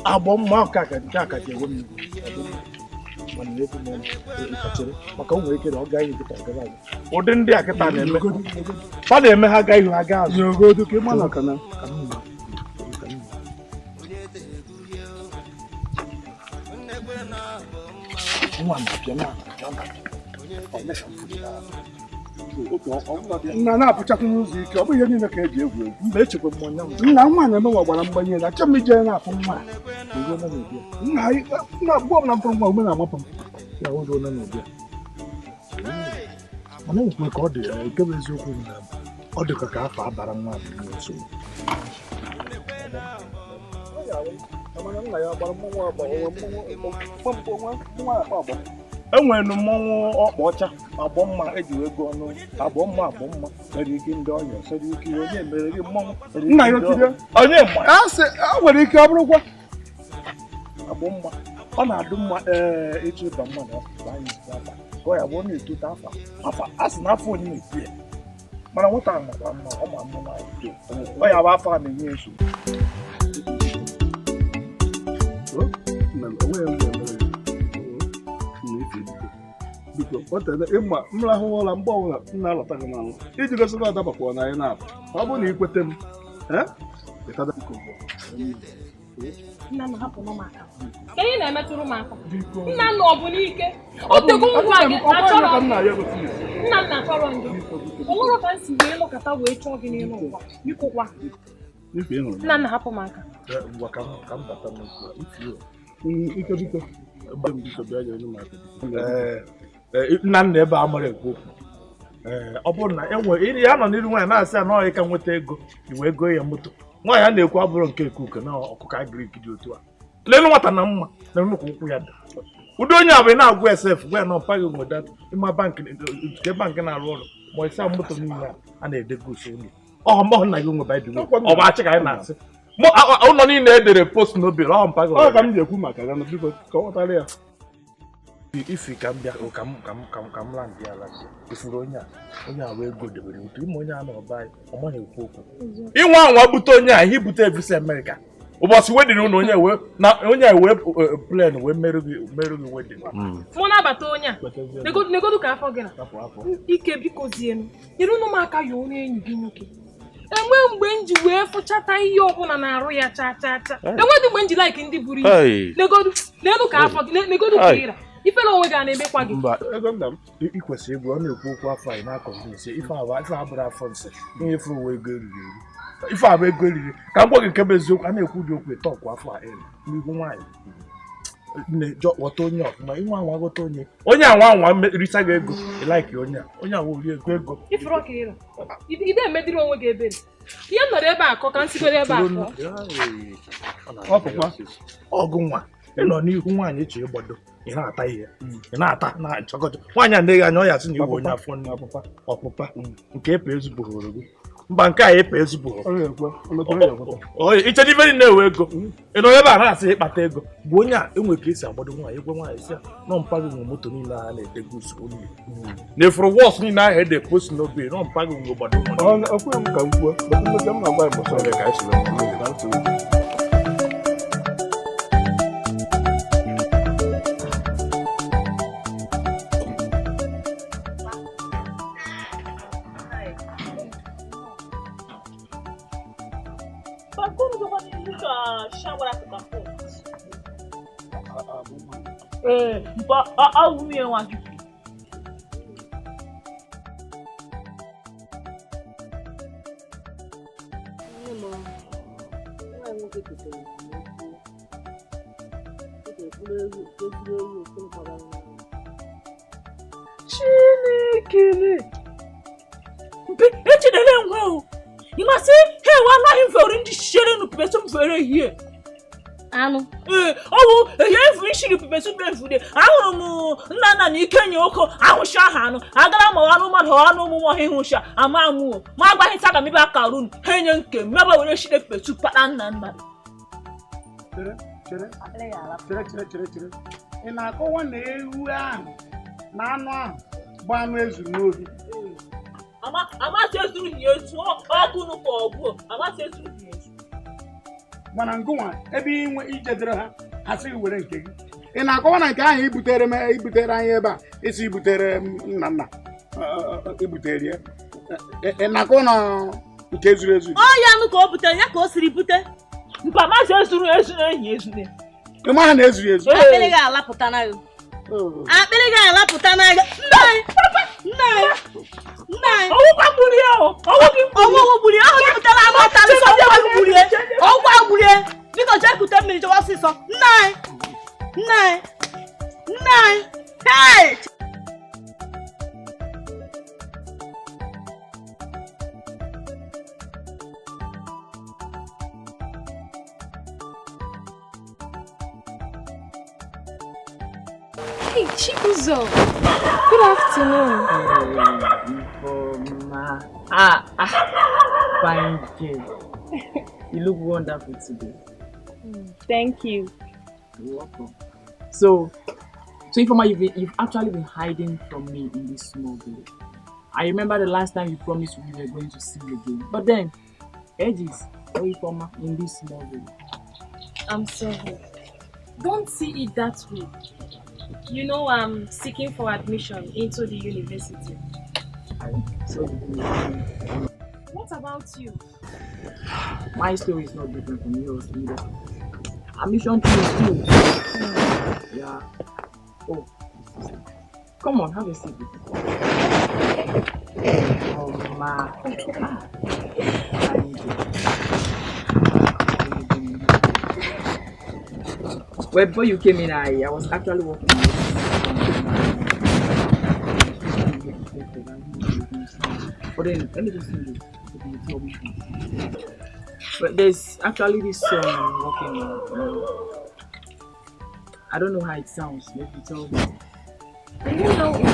agbọ mma nke akaji enwe m maka o nwere ike na ọ gaghị nkịta gara aga ụdị ndị a kịta na-eme fa na-eme ha gaa ihu ha gaa azụ nyogodo ka ịma na ka na nna na-apụchakwa n'ụzọ ike ọ bụ ihe niile ka eji egwu egwu mba echekwa m nna nwaanyị emenwa gbara mgbanye na achọ m ije na-afụ nwa nna mgbe ọbụla mfụrụ nwa ume na-amapụ m ya ụzọ onye na-abịa mana nwekwe ka ọ dị nke bụ eziokwu na ọ dịka ka afọ abara nwa nsogbu enwere mmọnwụ ọkpa ọcha agbọ mma eji wee gụọ ọnụ agbọ mma agbọ mma sere ike ndị ọnya sere ike onye mere gị mmọnwụ nna ya otirie onye mma a sị a nwere ike ọ bụrụkwa agbọ mma ọ na-adụ mma ee ịchụ ịba mmadụ afọ anyị afa ka ọ ya bụ ọ na-etote afa afa a sị na afọ onye na-etu ya mana nwata a makwa mma ọ ma mma na ọ ya bụ afọ a na-enye nsogbu. Ịma m rahụ ụra mgbe ọbụla m na-alọta gị n'anwụ iji gosi na ọdabakwa na anyị na-abụ ọ bụrụ na ị kwete m Nna nna hapụ m aka. Ka ị na-emetụrụ m aka. Nna nna ọ bụ n'ike. O tego ngwa gị achọrọ m. Nna nna achọrọ m gị. O nwere ka m si wee lọkata wee chọọ gị n'elu ụwa. Biko kwa. Nna nna hapụ m aka. Ike biko. Nna nna ebe a mara ekwu okwu. Ọ bụrụ na enwe ya nọ n'iru nwaanyị na-asị ya na ọ ka nweta ego iwe ego ya moto. Nwaanyị a na-ekwu abụrụ nke ekuke na ọkụkọ agrik dị otu a. Lelu nwata na mma na nnukwu ụkwụ ya dị. Ụdị onye a bụ na-agwa SF gwa ya na ọmpaghị nweta ịma bankị nke bankị na-arụ ọrụ ma ịsa moto niile a na-edego uso ụlọ. Ọ mọ nna gị nwe baịdị ọ bụ achị ka anyị na-asị. Ụlọ niile edere post n'obi ọ mpaghị. Ọ ka m ji ekwu maka ya biko ka ọ ghọtara ya. Ifi ka m bịa ka m land ya ala ifuru onye a wee ego debere ụtụ ime onye a na ọba anyị ọ maghị ekwu okwu. Inwe anwa bute onye a ihe bute visa Amerịka ụbọchị wedịn ụlọ onye wee na onye a wee plen wee merụ gị wedịn. Mụ nabata onye a negodu ka afọ gị na ike biko zienu nyere ụnụ m aka ya onye enyi gị nwoke. Enwe mgbe m ji wee fụchata ihe ọbụla na-arụ ya cha cha cha. Enwedị mgbe m ji like ndị buru ibu. Negodu n'elu ka afọ gị negodu ka ịra. Ifere onwe gị a na-emekwa gị. Mba, ego nna m ị kwesịrị ịgwa ọ na-ekwu okwu afọ anyị na-akọnvinsi ife abụrụ afọ nse ihe ifuru uwe ego eriri eri. Ife abụ ego eriri ka m gwa gị nke bụ eziokwu a na-ekwu dị okwu ịtọkwu afọ a elu n'ihu nwaanyị. Nne ghọta onye ọfụma inwe anwa ghọta onye onye anwa anwa risa gị ego ịlaiki onye a onye anwa ori ego ego. Ifuru ọka ịra ide emediri onwe gị ebere. Ihe m nọrọ ebe a akọ ka m sigoro ebe a akọ. Ọgụ nwa ị nọ n'ihu nwaanyị eche ịgbado ị na-ata ihe ị na-ata na-achọkọchọ nwaanyị a na-eghe anya ọ ya sị na iwe onye afọ nne ọpụpa nke epe ezubughoro gị mba nke a epe ezubughoro iche ife na-ewe ego ị nọ ebe a na-asị ịkpata ego bụ onye a enwe ka esi agbado nwaanyị egwe nwaanyị sị ya nọ mpa gị nwe moto niile a na-edego usoro niile na efuru wọs niile ahụ ede post n'obi nọ mpa gị nwe gbado Chinekele mpe echinele nwe o ịmasị ha ewe anaghị mfere ndị shere nu pepesu mfere hie anụ ee ọwụ ehe efu ishiri pepesu mfere ahụrụ m nna nna na ikenye oko ahụcha ha anụ agara ma anụ mmadụ anụ ụmụ ọhịa ịhụcha ama mụ ma agbaghị ta ka mebe akarun ha enye nke mebe were shire pepesu kpata nna nna. Chere chere ị na-akọwa na ewu ahụ na anụ ahụ bụ anụ ezuru n'obi. Amasị ezuru ya ezu ọkụ nụkwa ọgwụ amasị ezuru ya ezu. Mana ngụnwa ebe inwe ijedere ha ha sị were nke gị. Ị na-akọwa na nke ahụ ibutere m ibutere anyị ebe a isi ibutere nna nna ibutere ya. Ị na-akọwa na nke zuru ezu. Ọ ya nụ ka o butere ya ka o siri bute. Mpa amasị ezuru ezu na enyi ezu. Ị ma ha na ezuru ezu. Akpịrị ga-alapụta na gị. Akpịrị ga-alapụta na gị. Nna anyị! Nna anyị! Nna anyị! Ọwụkwa gburu ya o! Ọwụwụ gburu ya! Ọhụ jupụtara anụ ọtarị sọ ọwụkwa gburu ya! Ọwụkwa gburu ya! Biko jee kute mmiri jewe ọsịsọ. Nna anyị! Nna anyị! Nna anyị! Hey! Hey, Chibuzo. Good afternoon. Ifeoma. Fine girl. You look wonderful today. Thank you. You're welcome. So Ifeoma, you've actually been hiding from me in this small village. I remember the last time you promised we were going to see you again. But then, ages, oh Ifeoma, in this small village. I'm sorry. Don't see it that way. You know I'm seeking for admission into the university. So, what about you? My story is not different from yours either. Admission to school. Yeah. Oh, come on, have a seat. Oh my. I need you. Well, before you came in, I was actually working on it. But then, let me just sing it. Tell me. But there's actually this song I'm working on. I don't know how it sounds. Maybe tell me. Do you know it?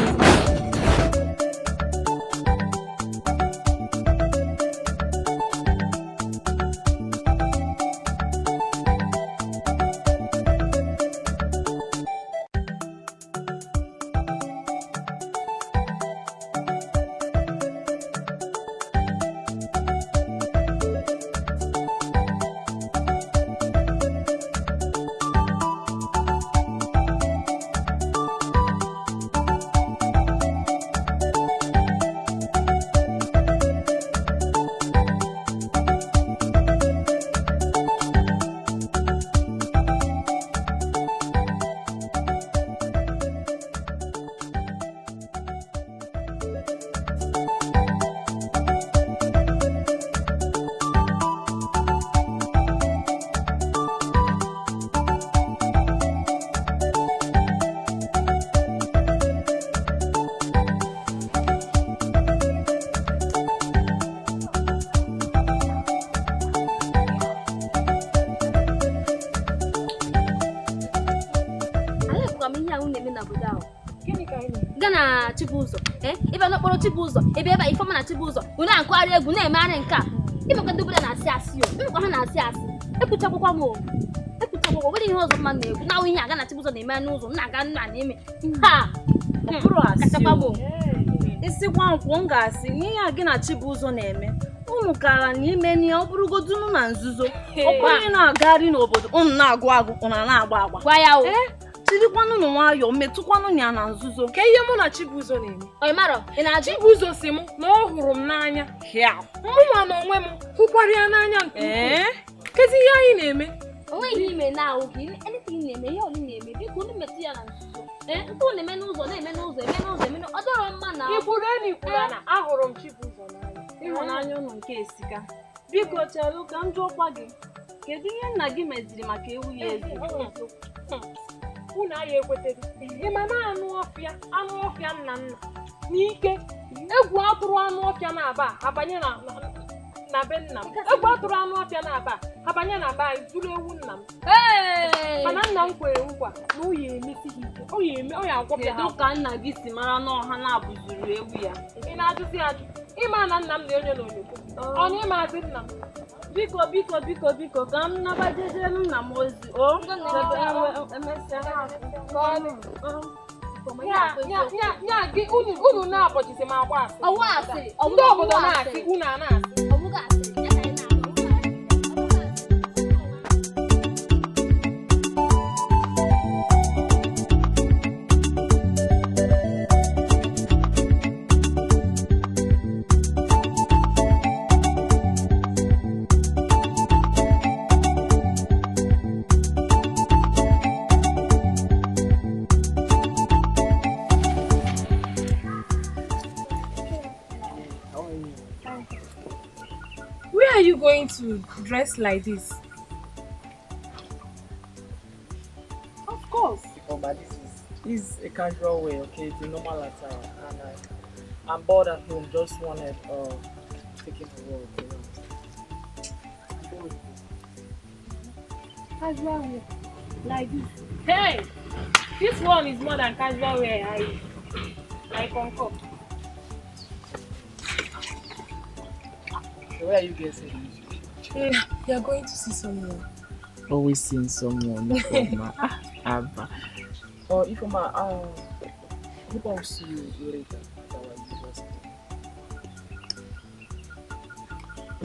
Chibuzo, ebe n'okporo Chibuzo, ebe ebe Ifeoma na Chibuzo, unu na-akụgharị egwu na-emegharị nke a. Imekwa ndị obodo na-asị asị o, imekwa ha na-asị asị. Ekwuchakwakwa m o, ekwuchakwakwa, nwere ihe ọzọ mma na-egwu. Na ihe aga na Chibuzo na-eme n'ụzọ, na-aga nna na-eme. Ha! Ọ bụrụ asị o. Isikwa nkwụ m ga-asị n'ihe a gị na Chibuzo na-eme. Unu kara n'ime n'ihe ọ bụrụgodunu na nzuzo. Ọ bụrụ na-agagharị n'obodo, unu na-agụ agụ, unu na-agba agba. Gwa ya o. Jirikwanụ nwayọọ metụkwanụ ya na nzuzo. Ka ihe mụ na Chibuzo na-eme. Ọ marọ, ị na-ajụ? Chibuzo si m na ọ hụrụ m n'anya. Mụnwa na onwe m hụkwara ya n'anya nke ukwuu. Kezi ihe anyị na-eme? O nweghị ihe ime na ahụ gị, anything na-eme, ihe ọlụ na-eme, biko unu metụ ya na nzuzo. Nke unu na-eme n'ụzọ, na-eme n'ụzọ, eme n'ụzọ, eme n'ụzọ, ọ dọrọ mma na. Ikwuru enu ikwuru na ahụrụ m Chibuzo n'anya. Ịhụnanya unu nke esika. Biko chere ka m jụọkwa gị. Kedu ihe nna gị meziri maka ewu ya ezi? Unu anyị ekweteghị. Ị ma na anụ ọfịa nna nna n'ike egwu atụrụ anụ ọfịa na-aba abanye na be nna m. Egwu atụrụ anụ ọfịa na-aba abanye na be anyị zuru ewu nna m. Mana nna m kwere nkwa na o ya emesi ha ike, o ya eme, o ya agwọpịa ha. Kedu ka nna gị si mara na ọha na-abụzuru ewu ya? Ị na-ajụzi ajụ? Ịma na nna m na-enye n'onyoko. Ọ na ịmazi nna m? Biko biko biko biko ka m nabajejere nna m ozi o. Nya gị unu na-abọchisi ma agba asị. Ndị obodo na-asị unu a na-asị. Going to dress like this? Of course. Oh, but this is a casual way, okay? It's a normal attire, and I'm bored at home. Just wanted taking a walk, you know. Casual wear like this. Hey, this one is more than casual wear. I concur. So where are you guys heading? You are going to see someone. Always seeing someone. Ifeoma. Abba. Oh, Ifeoma, I hope I'll see you later at our university.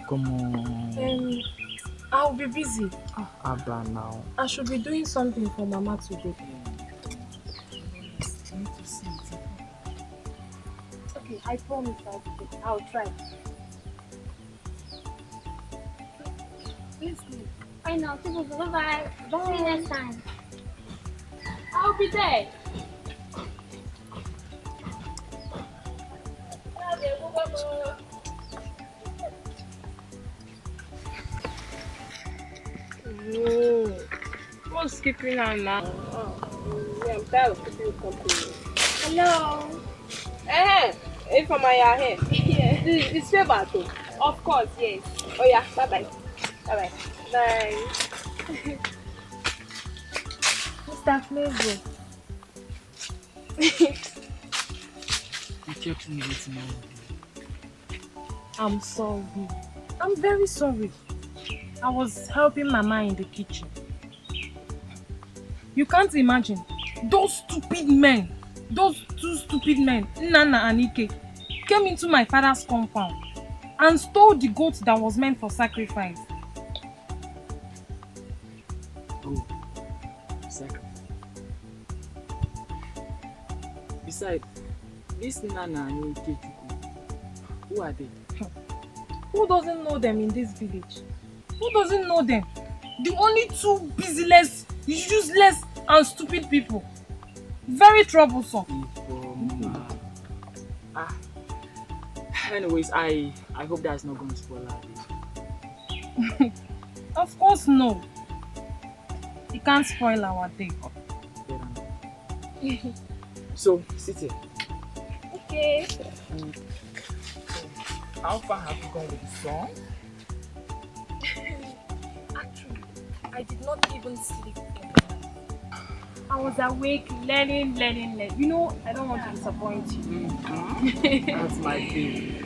Come on. I'll be busy. Abba now. I should be doing something for Mama today. I need to see it. Okay, I promise I'll be there. I'll try. Let's go. I know. Bye-bye. Bye. See you next time. I'll be there. What's keeping her now? Oh, yeah, I'm tired of keeping you company. Hello. Eh, if I'm here. Yeah. It's favor too. Of course, yes. Oh yeah, bye bye. Bye bye. Bye. Mr. Flavor. You kept me waiting all day. I'm sorry. I'm very sorry. I was helping Mama in the kitchen. You can't imagine. Those stupid men, those two stupid men, Nana and Ike, came into my father's compound and stole the goat that was meant for sacrifice. Oh, sacrifice. Besides, this Nana and Ike, who are they? Who doesn't know them in this village? Who doesn't know them? The only two busyless, useless and stupid people. Very troublesome. Anyways, I hope that's not going to spoil our day. Of course no. It can't spoil our day. So, sit here. Okay. How far have you gone with the song? Actually, I did not even sleep. I was awake, learning. You know, I don't want to disappoint you. Mm-hmm. That's my thing.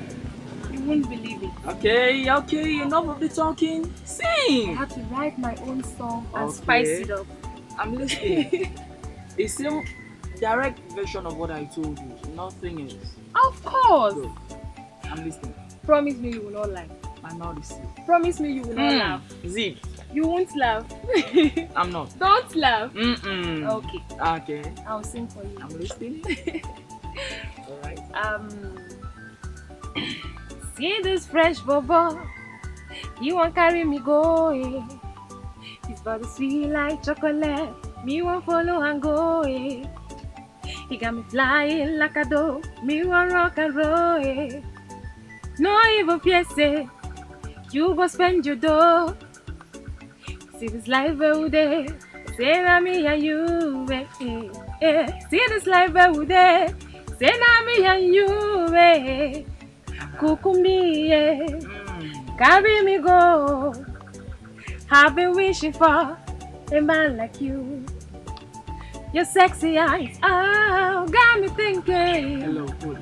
You won't believe it. Okay, enough of the talking. Sing! I had to write my own song and spice it up. I'm listening. The same direct version of what I told you, nothing else. Of course! So, I'm listening. Promise me you will not lie. My mouth is sealed. Promise me you will not laugh. Zip. You won't laugh. I'm not. Don't laugh. Mm-mm. Okay. Okay. I'll sing for you. I'm listening. All right. See this fresh bobo. You won't carry me go. Eh. His body sweet like chocolate. Me won't follow and go. Eh. He got me flying like a dove. Me won't rock and roll. Eh. No even fear say you go spend your dough. See this life every day, say na me and you, eh, eh. See this life every day, say na me and you, eh. Kukumi, eh. Carry me go. I've been wishing for a man like you. Your sexy eyes, oh, got me thinking. Hello, good.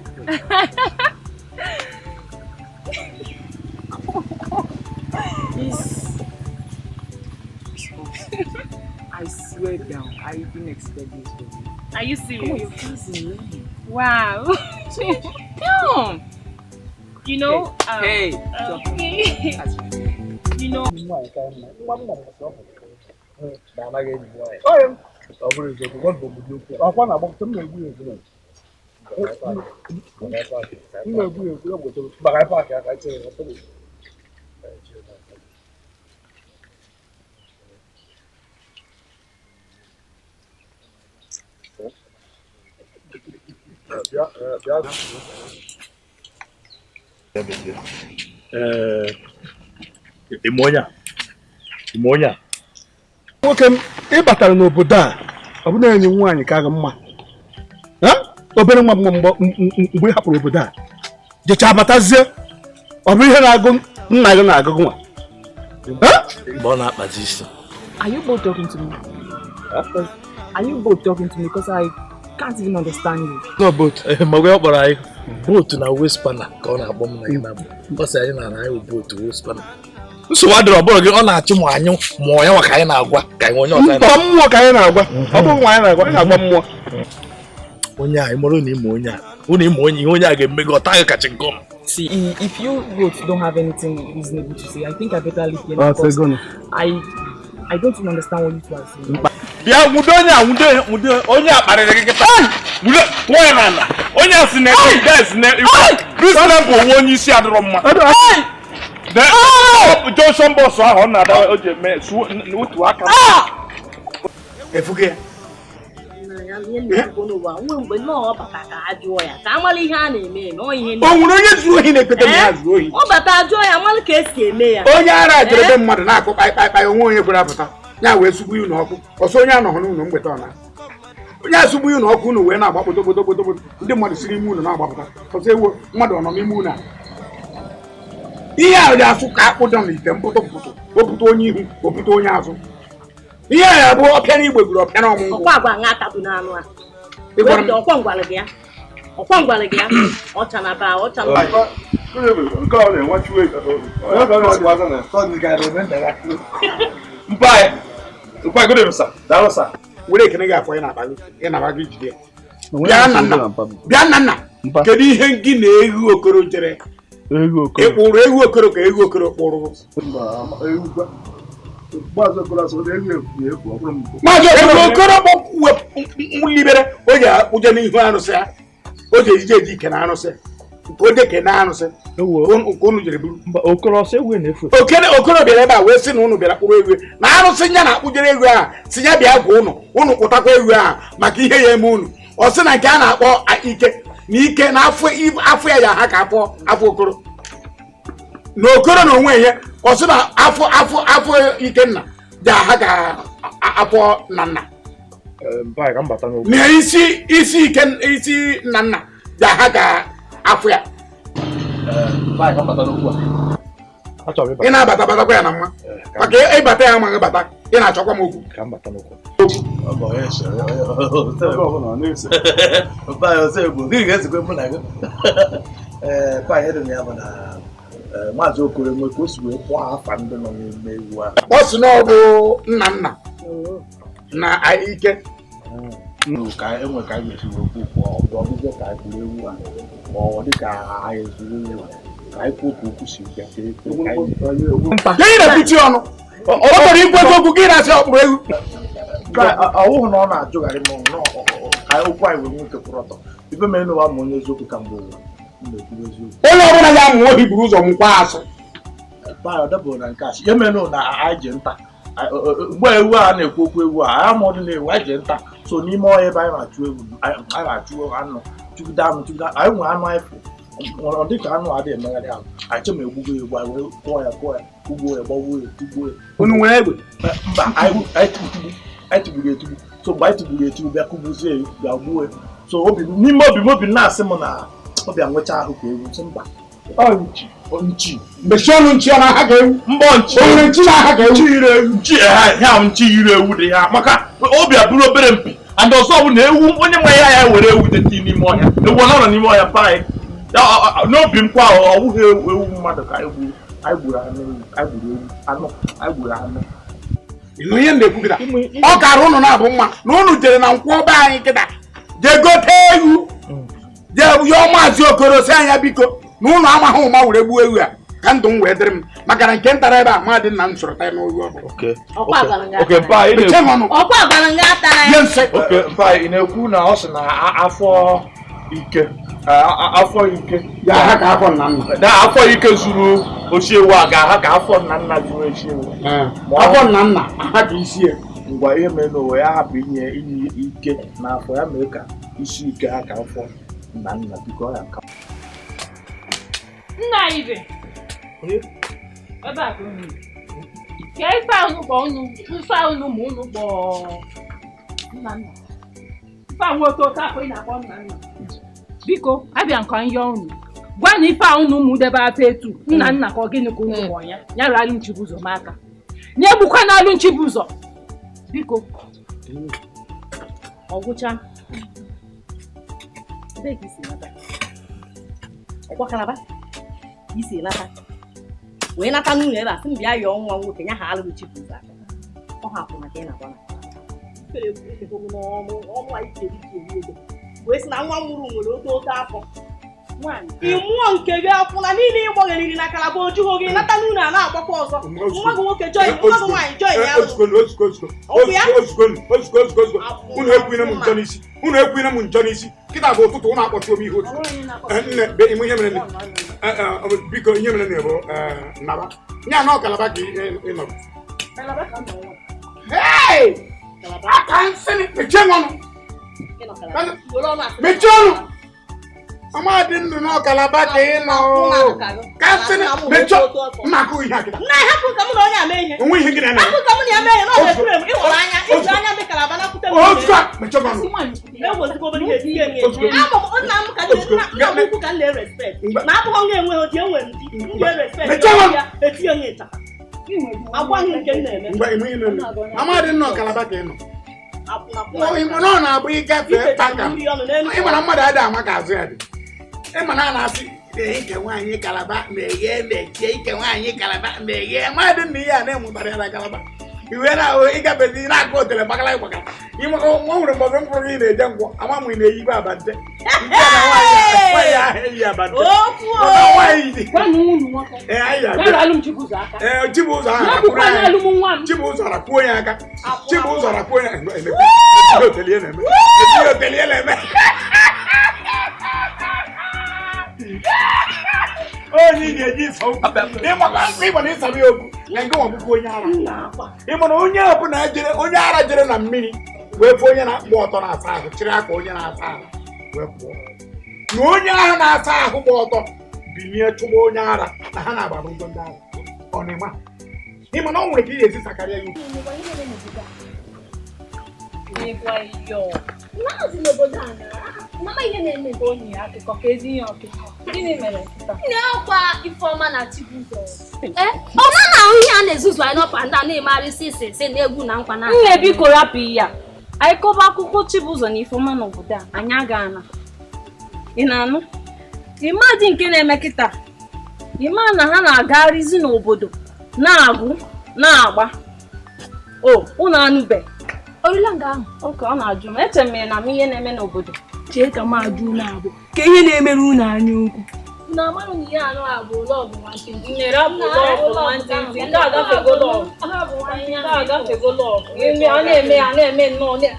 I swear down, I didn't expect this from you. Are you serious? Oh, your cousin. Wow. Damn. You know, hey, okay. You know. Nwoke m ị batara n'obodo a ọ bụ na-enye nwaanyị ka mma obere nwa mgbe ị hapụrụ obodo a jecha batazie ọ bụ ihe na-agụ nna gị na-agụgụ nwa. Are you both talking to me? Are you both talking to me? Because I can't even understand you. No, both. My boat na whisper ka ọ na-akpọ m na gị na ọ sị anyị na anyị boat whisper. Nsogbu adịrọ ọ bụrụ gị ọ na-achụ m anyụ mụọ ya nwa ka anyị na-agwa ka anyị onye ọzọ anyị mmụọ ka anyị na-agwa ọ bụrụ nwa anyị na-agwa anyị na-agwa mmụọ. Onye a ịmụrụ na ịmụ onye a unu ịmụ onye ihe onye a ga-eme gị ọ taa gị kachi nkọm. See, if you both don't have anything reasonable to say, I think I better leave here because I don't even understand what you two are saying. Bịa nwude onye a nwude onye a kparịrị gị kịta nwude tụọ ya n'ala onye a si na reasonable onwe onye isi adịrọ mma. Johnson bọs ahụ ọ na-ada o ji eme otu aka. Efuge ya. O nwere onye zuru ohi na-ekpete na ya zuru ohi. Ọ bata jụọ ya amalụ ka esi eme ya. Onye ara jere be mmadụ na-akụ kpaịkpaịkpaị onwe onye gwara apụta. Ya wee sugbu unu ọkụ ọsọ onye anọghị n'ụlọ mgbeta ọ na onye asugbu unu ọkụ unu wee na-agba kpotokpotokpoto ndị mmadụ siri ime unu na-agbapụta ọsọ ewu mmadụ ọ nọ n'ime unu a ihe a dị asụ ka akpụ dọ n'ite mpụtụ mpụtụ opụta onye ihu opụta onye azụ ihe a ya bụ ọpịa na igbe gburu ọpịa na ọmụngwụ were ekene gị afọ ị na-akpa gị jide ya bịa nna nna kedu ihe gị na ewu okoro jere ị kpụrụ ewu okoro ka ewu okoro kpụrụ maazị okoro libere o ji akpụje n'ihu arụsị ya o ji ejije eji ike na arụsị nke o je na arụsị nke unu jere buru okoro bịara ebe a wee sị na unu bịara kpụrụ ewu na arụsị ya na-akpụjere ewu ahụ si ya bịa gwa unu unu kpụtakwa ewu ahụ maka ihe ya eme unu ọ sị na nke a na-akpọ ike na ike na afọ ya ya ha ka afọ afọ okoro na okoro na onwe ya ọ sị na afọ afọ afọ ikenna dị aha ka afọ nna nna na isi isi ike isi nna nna dị aha ka afọ ya ị na-abata batakwa ya na mma maka ịbata ya amaghị bata ị na-achọkwa m okwu Maazị Okoro enwe ka o si wee kpọọ afa ndị nọ n'ime ewu ahụ ọ sị na ọ bụ nna nna na ike ka enwe ka anyị ga-esi wee kwuo ọ ọbụbịa ka anyị gburu ewu a ma ọ dị ka anyị zuru ewu ka anyị kwuo ka okwu si bịa ka ị na-ekwuchi ọnụ ọ chọrọ ikwu eziokwu gị na-asị ọkpụrụ ewu ọ wụghị na ọ na-ajụgharị m ka okwu anyị wee nwoke kwụrụ ọtọ ibe mere n'ụwa ma onye eziokwu ka mgbe ụwa onye ọbụla ya mụọ ohi buru ụzọ mụkwa asụ ya mere na anyị ji nta mgbe ewu a na-ekwu okwu ewu a anyị amụọdụ na ewu anyị ji nta so n'ime ọhịa ebe anyị na-achụ ewu anyị na-achụ anụ chụgide anụ chụgide anyị nwere anụ anyị fụ ọ dịka anụ adịghị emegharị ahụ anyị chema egbugo ya egbu anyị wee kụọ ya kụọ ya kụgbuo ya gbagbuo ya tugbuo ya unu nwere egbe mba anyị tigburu etigbu so mgbe anyị tigburu etigbu bịa kụgbuzie ya bịa gbuo ya so obi n'ime obi m obi na-asị m na ọbịa nwecha ahụ ka ewu sị mba nchi mechie ọnụ nchi ọ na-aha ka ewu mbọ nchi o nwere nchi na-aha ka ewu nchi yiri ewu nchi ha nchi yiri ewu dị ha maka obi abụrụ obere mpi and ọzọ bụ na ewu onye nwe ya ya were ewu deti n'ime ọhịa ewu ọ nọ n'ime ọhịa pa anyị n'obi m kwa ọ wụghị ewu mmadụ ka anyị gburu anụ anyị gburu ewu anụ anyị gburu anụ ịnụ ihe na-ekwu kịta ọ kara ụnụ na-abụ mma na ụnụ jere na nkwụ ọba anyị kịta jee gote ewu jee yọọ maazị Okoro si anya biko na ụlọ amaghị ụma were gbuo ewu a ka ndụ m wee dịrị m maka na nke ntara ebe a maadị nna m sụrụta ị na-ekwu na ọ sị na afọ ike afọ ike ga-aha ka afọ nna nna na afọ ike zuru ochi ewu a ga-aha ka afọ nna nna zuru ochi ewu afọ nna nna aha ka isi ya ngwa ihe mere n'ụwa ya hapụ inye inye ike n'afọ ya mere ka isi ike ha ka afọ nna nna biko ya ka nna ibe ebe a ka unu ka ife ahụ kpọ unu ife ahụ na ụmụ unu kpọ nna nna ife ahụ otu otu afọ ị na-akpọ nna nna biko abịa nka nyọ unu gwa na ife ahụ na ụmụ debe afọ etu nna nna ka ọ gịnị ka unu kpọ ya ya rụọ alụ Nchibụzọ m aka nye egbukwa na alụ Nchibụzọ biko ọgwụcha ebee ka isi nata ọkwa Kalaba isi nata wee nata n'ụlọ ebe a sị m bịa yọọ nwa nwoke ya ha alụghị Chibụzọ aka ọ hapụ maka ị na-agba wee sị na nwa mụrụ nwere oke oke afọ ị mụọ nke gị akwụna niile ị gbagheriri na Kalaba ojuho gị nata n'ụlọ a na-agbakwa ọzọ nwa gị nwoke join nwa gị nwaanyị join ya unu ekwughị m njọ n'isi kịta bụ ụtụtụ ụnụ akpọchi ome ihe otu nne ime ihe mere biko ihe mere na bụ naba nya na ọ Kalaba ka ị nọ aka nsị mechie ọnụ mechie ọnụ Amadi ndụ na Kalaba ka ị nọ ka nsị mechie mma akụ ihe akịta nna hapụ ka mụ na onye ama ihe onwe ihe gị na hapụ ka mụ na ya mee ihe na ọ ga-ekwuru Amadị nnọọ Kalaba ka ị nọ. Ọ na-abụ ịgafe paka. Ị mara mmadụ adịghị ama ka azụ ya dị. Ị ma na a na-asị ike nwaanyị Kalaba meghe mechie ike nwaanyị Kalaba meghe mmadụ na ihe a na-emụtara ya na Kalaba. Iwe na ịgafezi na-akụ otele gbakala gbakala. Nwa nwere mbọsị mkpụrụ gị na-eje nkwọ ama m ị na-eyikwa abante. Chibụzọ rakwuo ya aka. Chibụzọ rakwuo ya na-eme. Onye ga-eji ịsa okwu ịma na ịsara ya okwu na nke nwa bụkwa onye ara. Ịma na onye ọbụla onye ara jere na mmiri wee fụ onye na-akpụ ọtọ na-asa ahụ chịrị aka onye na-asa ahụ wee pụọ. Na onye ahụ na-asa ahụ gba ọtọ bilie chụgba onye ara na ha na-agba ndị ara. Ọ na-ema ịma na ọ nwere ka ị ga-esi sakarịa ya okwu. Mama ihe na-eme onye akụkọ ka ezi ihe ọkụkọ. Gịnị mere kịta? Nne ọkwa Ifeọma na Chibụzọ. Ọma na-ahụ ihe a na-ezuzu anyị n'ọkwa ndị a na-emegharị isi na egwu na nkwa na. Nne biko rapụ ihe a. Anyị kọba akụkọ Chibụzọ na Ifeọma n'obodo a, anyị agaghị ana. Ị na-anụ? Ịma dị nke na-eme kịta. Ịma na ha na-agagharịzi n'obodo na-agụ na-agba. O, unu anụbe. Orila nga ahụ. Oke, ọ na-ajụ m. Eche m na m ihe na-eme n'obodo. Chee ka m ajụ unu abụ ka ihe na-emere unu anya ukwu. Unu amarụ na ihe anụ a bụ lọgụ nwantịntị. Nne rapụ lọgụ nwantịntị. Nke agafego lọgụ. Nke agafego lọgụ. A na-eme ya na-eme nnọọ. Onye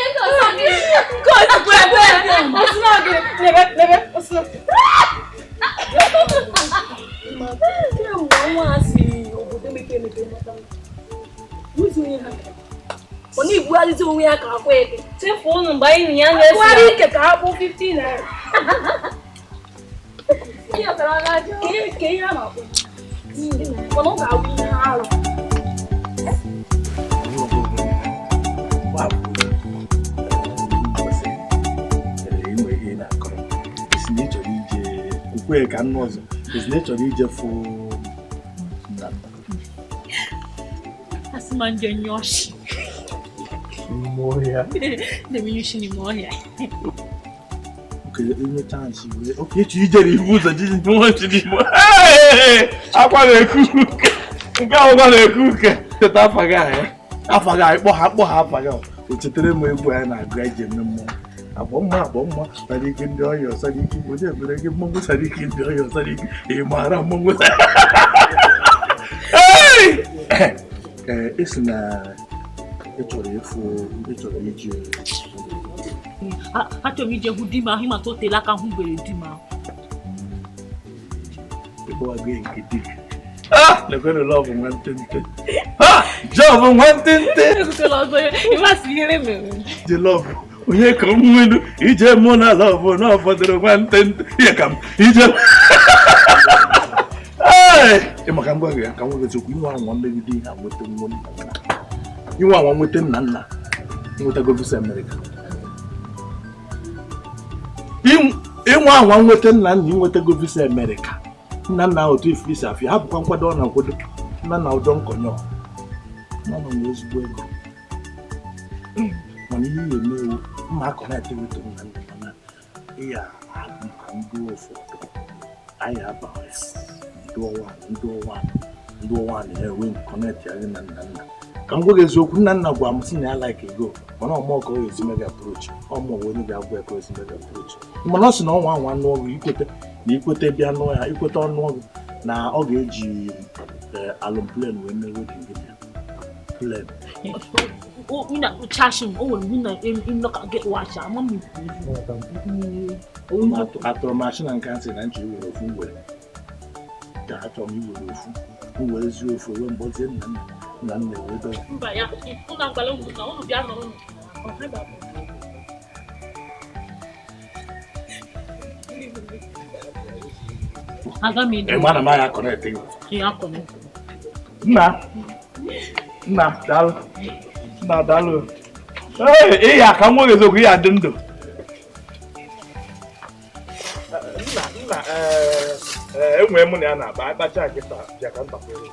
nke ọzọ gị. Nke ọzọ kwere ekwe. Ọsụna gị. Nebe nebe ọsụna. Kemgbe nwa a si obodo mepere emepe mata ọ na-ebugharịzi onwe ya ka akwa eke. Chefuo unu mgbe anyị ya na-esi akpụgharị ike ka akpụ 50 naira. Ke ihe a na-akpọ mana ọ ga-awụ ihe arụ. Ka nnu ọzọ esi na ị chọrọ ije fụ nna nna. Asị ma nje nyụọ shi. N'ime ọhịa. Na-eme nyụ shi n'ime ọhịa. Oke inwe chansị wee oke ịchọ ijere ibu ụzọ jiji nyụọ shi n'ime ọhịa. Akwa na-eku uke. Nke ahụ kwa na-eku uke. Cheta afa gị ahụ ya. Afa gị ahụ kpọ ha afa gị ahụ. O chetara m egwu anyị na-agụ anyị ji eme mmọnwụ. Agbọ mma sariki ndị ọyọ sariki onye mere gị mmọnwụ sariki ndị ọyọ sariki ị maara mmọnwụ. Ee, esi na ị chọrọ ịfụ ị chọrọ ije. Achọrọ m ije hụ di m ahụ ịmata o teela aka hụ gbere di m ahụ. Ịkpọwago nke di gị. Lekwenụ lọvụ nwantịntị. Jọvụ nwantịntị. Je lọvụ. Onye ka m nwelu ije mụ na lọvụ na ọfọdụrụ nwantịntị ihe ka m ije. Ee, maka m gwa gị ka m nweta okwu inwe anwa mmegide ihe a nweta nwa nna nna. Inwe anwa nweta nna nna nwetago visa Amerịka. Inwe anwa nweta nna nna inwetago visa Amerịka. Nna nna otu ifu isi afịa hapụkwa nkwado ọ na-akwado nna nna ụdọ nkọnyọ nna nna nwere ezigbo ego. Mana ihe ya eme ewu mma akọ na-ete weta nna nna mana ịya maka ndị ụfọdụ anyị abaghị ndị ọwa na-enwe kọnetị ya gị na nna nna. Ka m gwa gị eziokwu nna nna gwa m sị na ya like ego mana ọmụọ ka ọ ga-esi mega approach ọmụọ onye ga-agwa ya ka o esi mega approach mana ọ sị na ọnwa anwa anụ ọgụ ikwete na ikwete bịa nụọ ya ikwete ọnụ ọgụ na ọ ga-eji alụmplen wee mee wedin gị bịa plen. Atụrụ m achị na nke ntị na nchọ iwere ofu ngwere ka achọrọ m iwere ofu ngwere zuo ofu wee mgbozie nna nna nna wee dọrọ. Mba ya, ụnụ agwala unu na ụnụ bịa nọrọ. Aga m edu. Ị ma na m aya connect gị. Ị connect. Nna. Nna, daalụ. Nna, daalụ. Ee, ị ya ka nwa eziokwu ya dị ndụ. Nna, nna, enwee mụ na ya na-akpa akpacha nkịta bịa ka ntakwere.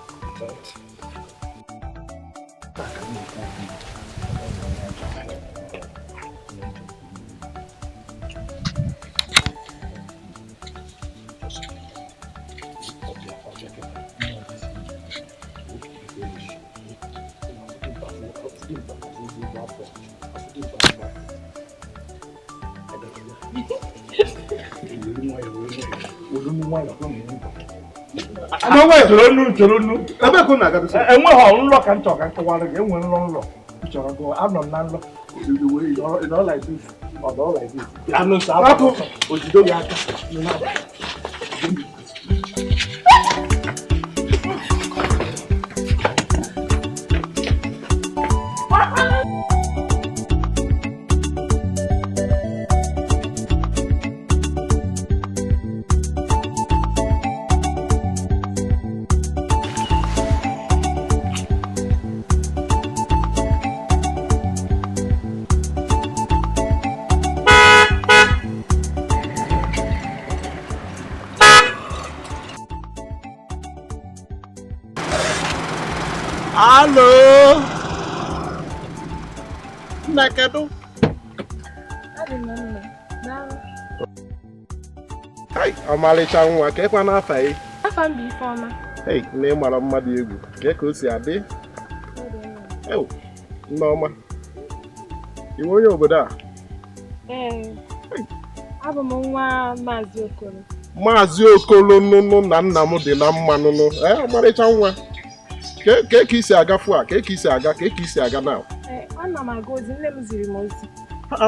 Enweghị nlọ ka nchọ ka nkọwara gị enwe nlọ nlọ nchọrọ gị anọ m na nlọ ojido gị aka. Hello. Nna kedu? Hai, ọmalịcha nwa, ka ekwa n'afa ị? Afa m bụ Ifeọma. Hey, nne ị mara mmadụ egwu, ka ka o si adị? Ew, Nneọma. Ị nwe onye obodo a? Ee. Abụ m nwa Maazị Okolo. Maazị Okolo nụnụ na nna m dị na mma nụnụ. Ee, ọmalịcha nwa. Ka isi aga fụ a, ka isi aga, ka isi aga na. Ana m aga ozi, nne m ziri m ozi.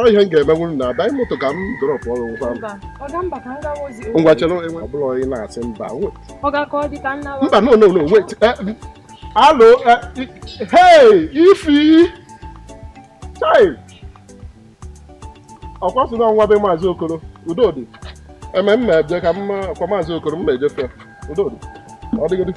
Ihe m ga-emenwu na abịa moto ka m drọpụ ọrụ ngwa. Mba, ọ ga mba ka m gawa ozi. Ngwa chere enwe ọ bụla ị na-asị mba. Ọ ga ka ọ dị ka nna. Mba, no no no, wait. Hello, hey, Ifi. Chai. Ọkwa sị na nwa be Maazị Okolo, udo dị. Eme m na-eje ka m kwa Maazị Okolo m na-ejefe. Udo dị. Ọ dịgodi.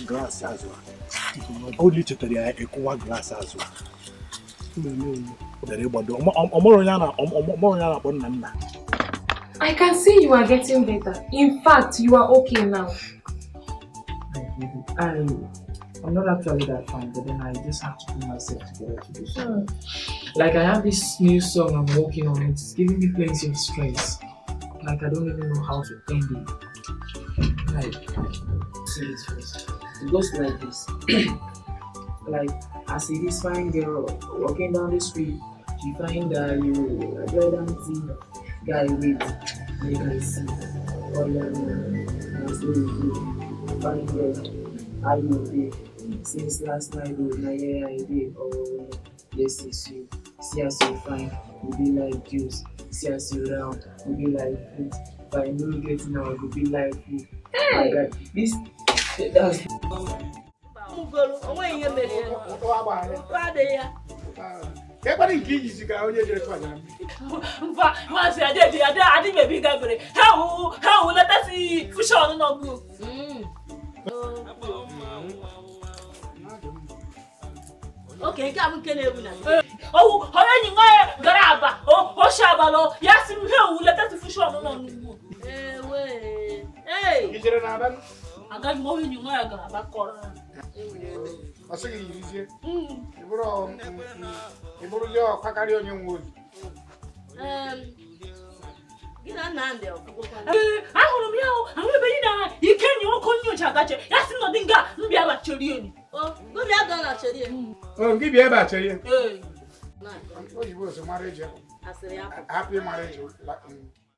Glass azụ a chetara ya ịkụwa glass azụ ọmụrụ onye a na-akpọ nna nna. I can see you are getting better. In fact, you are okay now. I'm not actually that fine, but then I just have to put myself together to do so. Like, I have this new song I'm working on. It's giving me plenty of stress. Like, I don't even know how to end it. Like, see it first. It goes like this. Like, I see this fine girl walking down the street. She find that you red and see guy wait, make I see. Oh yeah, I say fine girl, I will be since last night. Oh, now yeah, I did. Oh yes, it's you. See us so fine, we be like juice. See us so round, we be like fruit. But I know get now, we be like food. My God, this that's. Mba, maazị Adedi, adị mebi gabere. Ha wụ letasi fushọn n'ọgụ. Oke, nke a bụ nke na-ewu na. Owu, onye enyi nwa ya gara aba, o shi abalọ, ya sị m ha wụ letasi fushọn n'ọgụ. Ewe. Ee. I jere na aba? Agaghị m onye enyi nwa ya gara aba kọrọ. Ọ sị gị yirizie. Ị bụrụzie ọkwakarị onye nwe ozi. Gị na Nnamdị ọfụgokwa. Ee, ahụrụ m ya o, ahụ ebe ị na Ikenye nwoke nyocha gache ya sị nọdị nga mbịa ba cherie ni. O, gị bịa gaa na cherie. O, gị bịa ebe a cherie. Ee. Oyibo sị marriage Asịrị ya. Happy marriage.